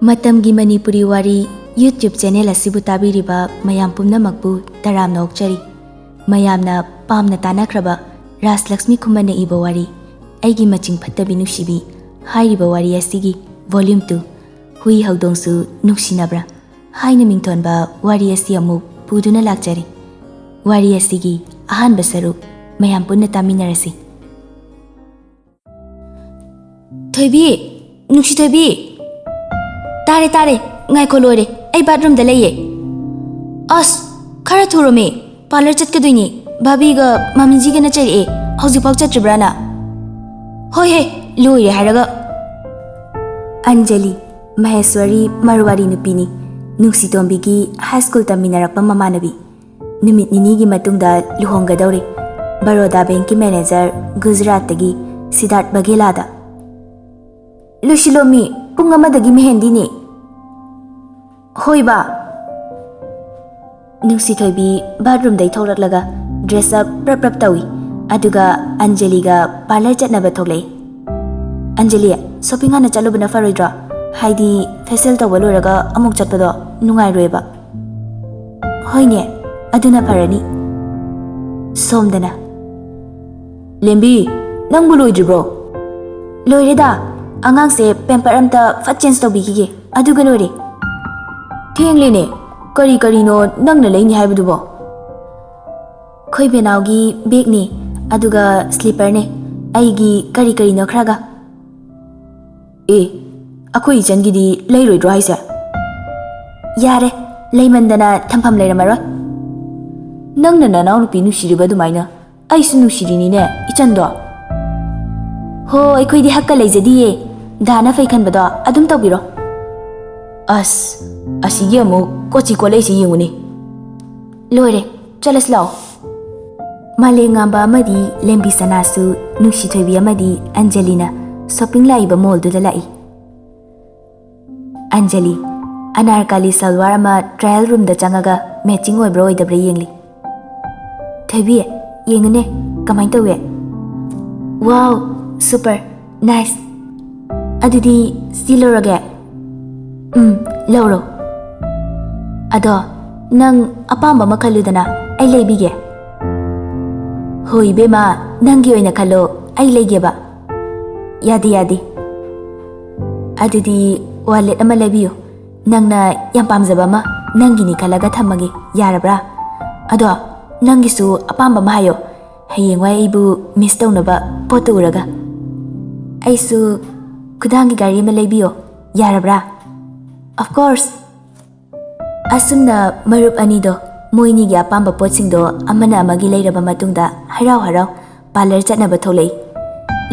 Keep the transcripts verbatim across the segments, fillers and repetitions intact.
ꯃꯇꯝꯒꯤ ꯃꯅꯤꯄꯨꯔꯤ ꯋꯥꯔꯤ YouTube channel ꯑꯁꯤꯕꯨ ꯇꯥꯕꯤꯔꯤꯕ ꯃꯌꯥꯝ ꯄꯨꯝꯅꯃꯛꯄꯨ ꯇꯔꯥꯝꯅ ꯑꯣꯛꯆꯔꯤ꯫ ꯃꯌꯥꯝꯅ ꯄꯥꯝꯅ ꯇꯥꯅꯈ꯭ꯔꯕ ꯔꯥꯖꯂꯛꯁꯃꯤ ꯈꯨꯃꯟꯅ ꯏꯕ ꯋꯥꯔꯤ ꯑꯩꯒꯤ ꯃꯆꯤꯡ ꯐꯠꯇꯕꯤ ꯅꯨꯡꯁꯤꯕꯤ ꯍꯥꯏꯔꯤꯕ ꯋꯥꯔꯤ ꯑꯁꯤꯒꯤ Volume two, ꯍꯨꯏ ꯍꯧꯗꯣꯡꯁꯨ ꯅꯨꯡꯁꯤꯅꯕ꯭ꯔꯥ ꯍꯥꯏꯅ ꯃꯤꯡꯊꯣꯟꯕ ꯋꯥꯔꯤ ꯑꯁꯤ ꯑꯃꯨꯛ ꯄꯨꯗꯨꯅ ꯂꯥꯛꯆꯔꯤ꯫ ꯋꯥꯔꯤ ꯑꯁꯤꯒꯤ ꯑꯍꯥꯟꯕ ꯁꯔꯨꯛ ꯃꯌꯥꯝ ꯄꯨꯟꯅ ꯇꯥꯃꯤꯟꯅꯔꯁꯤ꯫ ꯊꯣꯏꯕꯤ, ꯅꯨꯡꯁꯤ ꯊꯣꯏꯕꯤ, ꯇꯥꯔꯦ ꯇꯥꯔꯦ, ꯉꯥꯏꯈꯣ, ꯂꯣꯏꯔꯦ, ꯑꯩ ꯕꯥꯠꯔꯨꯝꯗ ꯂꯩꯌꯦ꯫ ꯑꯁ, ꯈꯔ ꯊꯨꯔꯣꯃꯤ, ꯄꯥꯔꯂꯔ ꯆꯠꯀꯗꯣꯏꯅꯤ, ꯚꯥꯕꯤꯒ ꯃꯃꯤꯖꯤꯒꯅ ꯆꯩꯔꯛꯑꯦ, ꯍꯧꯖꯤꯛꯐꯥꯎ ꯆꯠꯇ꯭ꯔꯤꯕ꯭ꯔꯥꯅ? ꯍꯣꯏ ꯍꯦ, ꯂꯣꯏꯔꯦ ꯍꯥꯏꯔꯒ꯫ ꯑꯟꯖꯂꯤ, ꯃꯍꯦꯁ꯭ꯋꯔꯤ ꯃꯔꯋꯥꯔꯤ ꯅꯨꯄꯤꯅꯤ, ꯅꯨꯡꯁꯤꯇꯣꯝꯕꯤꯒꯤ ꯍꯥꯏ ꯁ꯭ꯀꯨꯜ ꯇꯝꯃꯤꯟꯅꯔꯛꯄ ꯃꯃꯥꯟꯅꯕꯤ꯫ ꯅꯨꯃꯤꯠ ꯅꯤꯅꯤꯒꯤ ꯃꯇꯨꯡꯗ ꯂꯨꯍꯣꯡꯒꯗꯧꯔꯦ꯫ ꯕꯔꯣꯗꯥ ꯕꯦꯡꯛꯀꯤ ꯃꯦꯅꯦꯖꯔ ꯒꯨꯖꯔꯥꯠꯇꯒꯤ ꯁꯤꯗꯥꯔꯠ ꯕꯘꯦꯂꯥꯗ꯫ ꯂꯣꯏꯁꯤꯜꯂꯣꯃꯤ, ꯄꯨꯡ ꯑꯃꯗꯒꯤ ꯃꯦꯍꯦꯟꯗꯤꯅꯤ꯫ ꯍꯣꯏ ꯕꯥ꯫ ꯅꯨꯡꯁꯤꯊꯣꯏꯕꯤ ꯕꯥꯠꯔꯨꯝꯗꯩ ꯊꯣꯛꯂꯛꯂꯒ ꯗ꯭ꯔꯦꯁ ꯑꯞ ꯄ꯭ꯔꯞ ꯄ꯭ꯔꯞ ꯇꯧꯏ, ꯑꯗꯨꯒ ꯑꯟꯖꯂꯤꯒ ꯄꯥꯔꯂꯔ ꯆꯠꯅꯕ ꯊꯣꯛꯂꯛꯏ꯫ ꯑꯟꯖꯂꯤ, ꯁꯣꯄꯤꯡ ꯍꯥꯟꯅ ꯆꯠꯂꯨꯕꯅ ꯐꯔꯣꯏꯗ꯭ꯔꯣ? ꯍꯥꯏꯗꯤ ꯐꯦꯁꯤꯌꯦꯜ ꯇꯧꯕ ꯂꯣꯏꯔꯒ ꯑꯃꯨꯛ ꯆꯠꯄꯗꯣ ꯅꯨꯡꯉꯥꯏꯔꯣꯏꯕ꯫ ꯍꯣꯏꯅꯦ, ꯑꯗꯨꯅ ꯐꯔꯅꯤ꯫ ꯁꯣꯝꯗꯅ꯫ ꯂꯦꯝꯕꯤ, ꯅꯪꯕꯨ ꯂꯣꯏꯗ꯭ꯔꯤꯕ꯭ꯔꯣ? ꯂꯣꯏꯔꯦꯗ, ꯑꯉꯥꯡꯁꯦ ꯄꯦꯝꯄꯔ ꯑꯝꯇ ꯐꯠ ꯆꯦꯟꯖ ꯇꯧꯕꯤꯈꯤꯒꯦ, ꯑꯗꯨꯒ ꯂꯣꯏꯔꯦ꯫ ꯊꯦꯡꯂꯦꯅꯦ, ꯀꯔꯤ ꯀꯔꯤꯅꯣ ꯅꯪꯅ ꯂꯩꯅꯤ ꯍꯥꯏꯕꯗꯨꯕꯣ? ꯑꯩꯈꯣꯏ ꯕꯦꯅꯥꯎꯒꯤ ꯕꯦꯒꯅꯦ, ꯑꯗꯨꯒ ꯁ꯭ꯂꯤꯄꯔꯅꯦ, ꯑꯩꯒꯤ ꯀꯔꯤ ꯀꯔꯤꯅꯣ ꯈꯔꯒ꯫ ꯑꯦ, ꯑꯩꯈꯣꯏ ꯏꯆꯟꯒꯤꯗꯤ ꯂꯩꯔꯣꯏꯗ꯭ꯔꯣ ꯍꯥꯏꯁꯦ? ꯌꯥꯔꯦ, ꯂꯩꯃꯟꯗꯅ ꯊꯝꯐꯝ ꯂꯩꯔꯝꯃꯔꯣꯏ꯫ ꯅꯪꯅ ꯅꯅꯥꯎꯅꯨꯄꯤ ꯅꯨꯡꯁꯤꯔꯤꯕ ꯑꯗꯨꯃꯥꯏꯅ ꯑꯩꯁꯨ ꯅꯨꯡꯁꯤꯔꯤꯅꯤꯅꯦ, ꯏꯆꯟꯗꯣ꯫ ꯍꯣ, ꯑꯩꯈꯣꯏꯗꯤ ꯍꯛꯀ ꯂꯩꯖꯗꯤꯌꯦ꯫ ꯗꯥꯅ ꯐꯩ ꯈꯟꯕꯗꯣ ꯑꯗꯨꯝ ꯇꯧꯕꯤꯔꯣ꯫ ꯑꯁ, ꯑꯁꯤꯒꯤ ꯑꯃꯨꯛ ꯀꯣꯆꯤ ꯀꯣꯠꯂꯛꯏꯁꯤ ꯌꯦꯡꯉꯨꯅꯦ꯫ ꯂꯣꯏꯔꯦ, ꯆꯠꯂꯁꯤ ꯂꯥꯛꯑꯣ꯫ ꯃꯥꯂꯦꯝꯉꯥꯟꯕ ꯑꯃꯗꯤ ꯂꯦꯝꯕꯤ ꯁꯅꯥꯁꯨ ꯅꯨꯡꯁꯤꯊꯣꯏꯕꯤ ꯑꯃꯗꯤ ꯑꯟꯖꯂꯤꯅ ꯁꯣꯄꯤꯡ ꯂꯥꯛꯏꯕ ꯃꯣꯜꯗꯨꯗ ꯂꯥꯛꯏ꯫ ꯑꯟꯖꯂꯤ, ꯑꯅꯥꯔꯀꯥꯂꯤ ꯁꯜꯋꯥꯔ ꯑꯃ ꯇ꯭ꯔꯥꯌꯦꯜ ꯔꯨꯝꯗ ꯆꯪꯉꯒ ꯃꯦꯠꯆꯤꯡ ꯑꯣꯏꯕ꯭ꯔꯥ ꯑꯣꯏꯗꯕ꯭ꯔꯥ ꯌꯦꯡꯂꯤ꯫ ꯊꯣꯏꯕꯤ, ꯌꯦꯡꯉꯨꯅꯦ, ꯀꯃꯥꯏꯅ ꯇꯧꯋꯦ? ꯋꯥꯎ, ꯁꯨꯄꯔ, ꯅꯥꯏꯁ꯫ ꯑꯗꯨꯗꯤ ꯁꯤ ꯂꯧꯔꯒꯦ꯫ ꯎꯝ, ꯂꯧꯔꯣ꯫ ꯑꯗꯣ ꯅꯪ ꯑꯄꯥꯝꯕ ꯑꯃ ꯈꯜꯂꯨꯗꯅ, ꯑꯩ ꯂꯩꯕꯤꯒꯦ꯫ ꯍꯣꯏ ꯏꯕꯦꯝꯃ, ꯅꯪꯒꯤ ꯑꯣꯏꯅ ꯈꯜꯂꯣ, ꯑꯩ ꯂꯩꯒꯦꯕ꯫ ꯌꯥꯗꯦ, ꯌꯥꯗꯦ꯫ ꯑꯗꯨꯗꯤ ꯋꯥꯂꯦꯠ ꯑꯃ ꯂꯩꯕꯤꯌꯨ꯫ ꯅꯪꯅ ꯌꯥꯝ ꯄꯥꯝꯖꯕ ꯑꯃ ꯅꯪꯒꯤꯅꯤ ꯈꯜꯂꯒ ꯊꯝꯃꯒꯦ, ꯌꯥꯔꯕ꯭ꯔꯥ? ꯑꯗꯣ ꯅꯪꯒꯤꯁꯨ ꯑꯄꯥꯝꯕ ꯑꯃ ꯍꯥꯏꯌꯣ, ꯍꯌꯦꯡꯋꯥꯏ ꯑꯩꯕꯨ ꯃꯤꯁ ꯇꯧꯅꯕ ꯄꯣꯠꯇꯨ ꯎꯔꯒ꯫ ꯑꯩꯁꯨ ꯈꯨꯗꯥꯡꯒꯤ ꯘꯔꯤ ꯑꯃ ꯂꯩꯕꯤꯌꯣ, ꯌꯥꯔꯕ꯭ꯔꯥ? Of course꯫ ꯑꯁꯨꯝꯅ ꯃꯔꯨꯞ ꯑꯅꯤꯗꯣ ꯃꯣꯏꯅꯤꯒꯤ ꯑꯄꯥꯝꯕ ꯄꯣꯠꯁꯤꯡꯗꯣ ꯑꯃꯅ ꯑꯃꯒꯤ ꯂꯩꯔꯕ ꯃꯇꯨꯡꯗ ꯍꯔꯥꯎ ꯍꯔꯥꯎ ꯄꯥꯔꯂꯔ ꯆꯠꯅꯕ ꯊꯣꯛꯂꯛꯏ꯫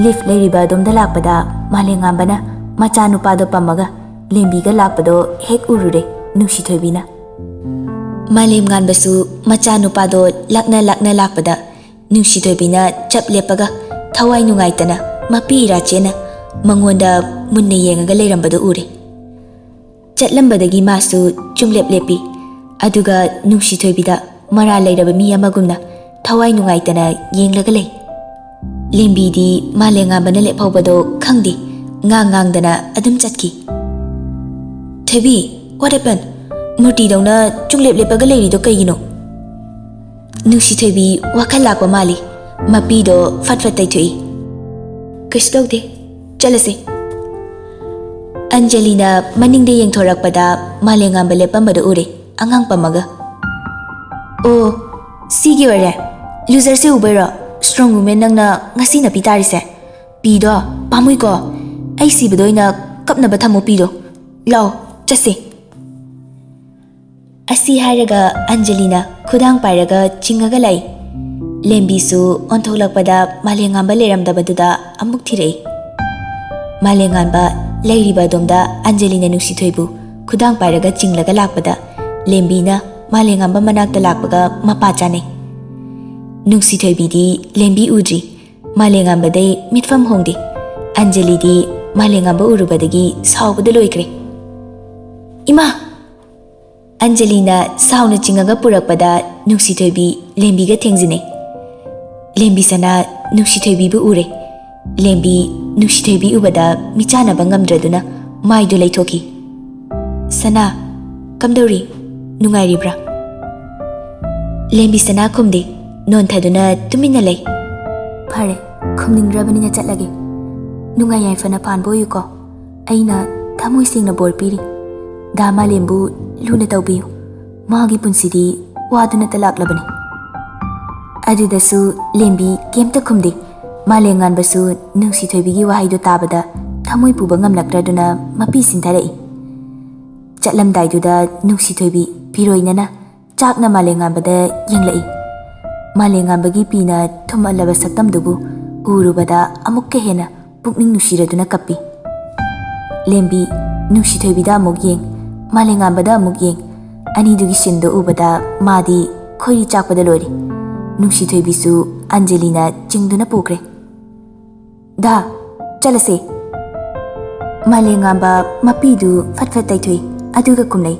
ꯂꯤꯐ ꯂꯩꯔꯤꯕ ꯑꯗꯣꯝꯗ ꯂꯥꯛꯄꯗ ꯃꯥꯂꯦꯝꯉꯥꯟꯕꯅ ꯃꯆꯥꯅꯨꯄꯥꯗꯣ ꯄꯝꯃꯒ ꯂꯦꯝꯕꯤꯒ ꯂꯥꯛꯄꯗꯣ ꯍꯦꯛ ꯎꯔꯨꯔꯦ ꯅꯨꯡꯁꯤꯊꯣꯏꯕꯤꯅ꯫ ꯃꯥꯂꯦꯝꯉꯥꯟꯕꯁꯨ ꯃꯆꯥꯅꯨꯄꯥꯗꯣ ꯂꯥꯛꯅ ꯂꯥꯛꯅ ꯂꯥꯛꯄꯗ ꯅꯨꯡꯁꯤꯊꯣꯏꯕꯤꯅ ꯆꯞ ꯂꯦꯞꯄꯒ ꯊꯋꯥꯏ ꯅꯨꯡꯉꯥꯏꯇꯅ ꯃꯄꯤ ꯏꯔꯥꯆꯦꯅ ꯃꯉꯣꯟꯗ ꯃꯨꯟꯅ ꯌꯦꯡꯉꯒ ꯂꯩꯔꯝꯕꯗꯨ ꯎꯔꯦ꯫ ꯆꯠꯂꯝꯕꯗꯒꯤ ꯃꯥꯁꯨ ꯆꯨꯝꯂꯦꯞ ꯂꯦꯞꯄꯤ꯫ ꯑꯗꯨꯒ ꯅꯨꯡꯁꯤꯊꯣꯏꯕꯤꯗ ꯃꯔꯥꯜ ꯂꯩꯔꯕ ꯃꯤ ꯑꯃꯒꯨꯝꯅ ꯊꯋꯥꯏ ꯅꯨꯡꯉꯥꯏꯇꯅ ꯌꯦꯡꯂꯒ ꯂꯩ꯫ ꯂꯦꯝꯕꯤꯗꯤ ꯃꯥꯂꯦꯝꯉꯥꯟꯕꯅ ꯂꯦꯞꯍꯧꯕꯗꯣ ꯈꯪꯗꯦ, ꯉꯥꯡ ꯉꯥꯡꯗꯅ ꯑꯗꯨꯝ ꯆꯠꯈꯤ꯫ "ꯊꯣꯏꯕꯤ, what happened? ꯃꯨꯔꯇꯤꯗꯧꯅ ꯆꯨꯝꯂꯦꯞ ꯂꯦꯞꯄꯒ ꯂꯩꯔꯤꯗꯣ ꯀꯩꯒꯤꯅꯣ?" ꯅꯨꯡꯁꯤꯊꯣꯏꯕꯤ ꯋꯥꯈꯜ ꯂꯥꯛꯄ ꯃꯥꯜꯂꯤ꯫ ꯃꯄꯤꯗꯣ ꯐꯠ ꯐꯠ ꯇꯩꯊꯣꯛꯏ꯫ "ꯀꯩꯁꯨ ꯇꯧꯗꯦ, ꯆꯠꯂꯁꯦ꯫" ꯑꯟꯖꯂꯤꯅ ꯃꯅꯤꯡꯗ ꯌꯦꯡꯊꯣꯔꯛꯄꯗ ꯃꯥꯂꯦꯝꯉꯥꯟꯕ ꯂꯦꯞꯄꯝꯕꯗꯨ ꯎꯔꯦ, ꯑꯉꯥꯡ ꯄꯝꯃꯒ꯫ "ꯑꯣ, ꯁꯤꯒꯤ ꯑꯣꯏꯔꯦ꯫ ꯂꯨꯖꯔꯁꯦ ꯎꯕꯩꯔꯣ? ꯁ꯭ꯇ꯭ꯔꯣꯡ ꯋꯨꯃꯦꯟ ꯅꯪꯅ ꯉꯁꯤ ꯅꯥꯄꯤ ꯇꯥꯔꯤꯁꯦ꯫ ꯄꯤꯗꯣ ꯄꯥꯝꯃꯨꯏꯀꯣ꯫ ꯑꯩ ꯁꯤꯕꯗ ꯑꯣꯏꯅ ꯀꯞꯅꯕ ꯊꯝꯃꯣ ꯄꯤꯗꯣ꯫ ꯂꯥꯎ, ꯆꯠꯁꯦ꯫" ꯑꯁꯤ ꯍꯥꯏꯔꯒ ꯑꯟꯖꯂꯤꯅ ꯈꯨꯗꯥꯡ ꯄꯥꯏꯔꯒ ꯆꯤꯡꯉꯒ ꯂꯥꯛꯏ꯫ ꯂꯦꯝꯕꯤꯁꯨ ꯑꯣꯟꯊꯣꯛꯂꯛꯄꯗ ꯃꯥꯂꯦꯝꯉꯥꯟꯕ ꯂꯩꯔꯝꯗꯕꯗꯨꯗ ꯑꯃꯨꯛ ꯊꯤꯔꯛꯏ꯫ ꯃꯥꯂꯦꯝꯉꯥꯟꯕ ꯂꯩꯔꯤꯕ ꯑꯗꯣꯝꯗ ꯑꯟꯖꯂꯤꯅ ꯅꯨꯡꯁꯤꯊꯣꯏꯕꯨ ꯈꯨꯗꯥꯡ ꯄꯥꯏꯔꯒ ꯆꯤꯡꯂꯒ ꯂꯥꯛꯄꯗ ꯂꯦꯝꯕꯤꯅ ꯃꯥꯂꯦꯝꯉꯥꯟꯕ ꯃꯅꯥꯛꯇ ꯂꯥꯛꯄꯒ ꯃꯄꯥ ꯆꯥꯅꯩ꯫ ꯅꯨꯡꯁꯤꯊꯣꯏꯕꯤꯗꯤ ꯂꯦꯝꯕꯤ ꯎꯗ꯭ꯔꯤ꯫ ꯃꯥꯂꯦꯝꯉꯥꯟꯕꯗꯩ ꯃꯤꯠꯐꯝ ꯍꯣꯡꯗꯦ꯫ ꯑꯟꯖꯂꯤꯗꯤ ꯃꯥꯂꯦꯝꯉꯥꯟꯕ ꯎꯔꯨꯕꯗꯒꯤ ꯁꯥꯎꯕꯗ ꯂꯣꯏꯈ꯭ꯔꯦ꯫ "ꯏꯃꯥ!" ꯑꯟꯖꯂꯤꯅ ꯁꯥꯎꯅ ꯆꯤꯡꯉꯒ ꯄꯨꯔꯛꯄꯗ ꯅꯨꯡꯁꯤꯊꯣꯏꯕꯤ ꯂꯦꯝꯕꯤꯒ ꯊꯦꯡꯖꯤꯟꯅꯩ꯫ ꯂꯦꯝꯕꯤꯁꯅꯥ ꯅꯨꯡꯁꯤꯊꯣꯏꯕꯤꯕꯨ ꯎꯔꯦ꯫ ꯂꯦꯝꯕꯤ ꯅꯨꯡꯁꯤꯊꯣꯏꯕꯤ ꯎꯕꯗ ꯃꯤꯆꯥꯟꯅꯕ ꯉꯝꯗ꯭ꯔꯗꯨꯅ ꯃꯥꯏꯗꯨ ꯂꯩꯊꯣꯛꯈꯤ꯫ ꯁꯅꯥ, ꯀꯝꯗꯧꯔꯤ? ꯅꯨꯡꯉꯥꯏꯔꯤꯕ꯭ꯔꯥ? ꯂꯦꯝꯕꯤ ꯁꯅꯥ ꯈꯨꯝꯗꯦ, ꯅꯣꯟꯊꯗꯨꯅ ꯇꯨꯃꯤꯟꯅ ꯂꯩ꯫ ꯐꯔꯦ, ꯈꯨꯝꯅꯤꯡꯗ꯭ꯔꯕꯅꯤꯅ ꯆꯠꯂꯒꯦ꯫ ꯅꯨꯡꯉꯥꯏ ꯌꯥꯏꯐꯅ ꯄꯥꯟꯕ ꯑꯣꯏꯌꯨꯀꯣ꯫ ꯑꯩꯅ ꯊꯃꯣꯏ ꯁꯦꯡꯅ ꯕꯣꯔ ꯄꯤꯔꯤ꯫ ꯗꯥ ꯃꯥꯂꯦꯝꯕꯨ ꯂꯨꯅ ꯇꯧꯕꯤꯌꯨ꯫ ꯃꯥꯒꯤ ꯄꯨꯟꯁꯤꯗꯤ ꯋꯥꯗꯨꯅꯇ ꯂꯥꯛꯂꯕꯅꯤ꯫ ꯑꯗꯨꯗꯁꯨ ꯂꯦꯝꯕꯤ ꯀꯩꯝꯇ ꯈꯨꯝꯗꯦ꯫ ꯃꯥꯂꯦꯝꯉꯥꯟꯕꯁꯨ ꯅꯨꯡꯁꯤꯊꯣꯏꯕꯤꯒꯤ ꯋꯥꯍꯩꯗꯨ ꯇꯥꯕꯗ ꯊꯃꯣꯏ ꯄꯨꯕ ꯉꯝꯂꯛꯇ꯭ꯔꯗꯨꯅ ꯃꯄꯤ ꯁꯤꯟꯊꯔꯛꯏ꯫ ꯆꯠꯂꯝꯗꯥꯏꯗꯨꯗ ꯅꯨꯡꯁꯤꯊꯣꯏꯕꯤ ꯐꯤꯔꯣꯏꯅꯅ ꯆꯥꯛꯅ ꯃꯥꯂꯦꯝꯉꯥꯟꯕꯗ ꯌꯦꯡꯂꯛꯏ꯫ ꯃꯥꯂꯦꯝꯉꯥꯟꯕꯒꯤ ꯄꯤꯅ ꯊꯨꯝꯍꯜꯂꯕ ꯁꯛꯇꯝꯗꯨꯕꯨ ꯎꯔꯨꯕꯗ ꯑꯃꯨꯛꯀ ꯍꯦꯟꯅ ꯄꯨꯛꯅꯤꯡ ꯅꯨꯡꯁꯤꯔꯗꯨꯅ ꯀꯞꯄꯤ꯫ ꯂꯦꯝꯕꯤ ꯅꯨꯡꯁꯤꯊꯣꯏꯕꯤꯗ ꯑꯃꯨꯛ ꯌꯦꯡ, ꯃꯥꯂꯦꯝꯉꯥꯟꯕꯗ ꯑꯃꯨꯛ ꯌꯦꯡ꯫ ꯑꯅꯤꯗꯨꯒꯤ ꯁꯤꯟꯗꯨ ꯎꯕꯗ ꯃꯥꯗꯤ ꯈꯣꯏꯔꯤ ꯆꯥꯛꯄꯗ ꯂꯣꯏꯔꯦ꯫ ꯅꯨꯡꯁꯤꯊꯣꯏꯕꯤꯁꯨ ꯑꯟꯖꯂꯤꯅ ꯆꯤꯡꯗꯨꯅ ꯄꯨꯈ꯭ꯔꯦ꯫ "ꯗꯥ, ꯆꯠꯂꯁꯦ꯫" ꯃꯥꯂꯦꯝꯉꯥꯟꯕ ꯃꯄꯤꯗꯨ ꯐꯠ ꯐꯠ ꯇꯩꯊꯣꯛꯏ, ꯑꯗꯨꯒ ꯈꯨꯝꯂꯩ꯫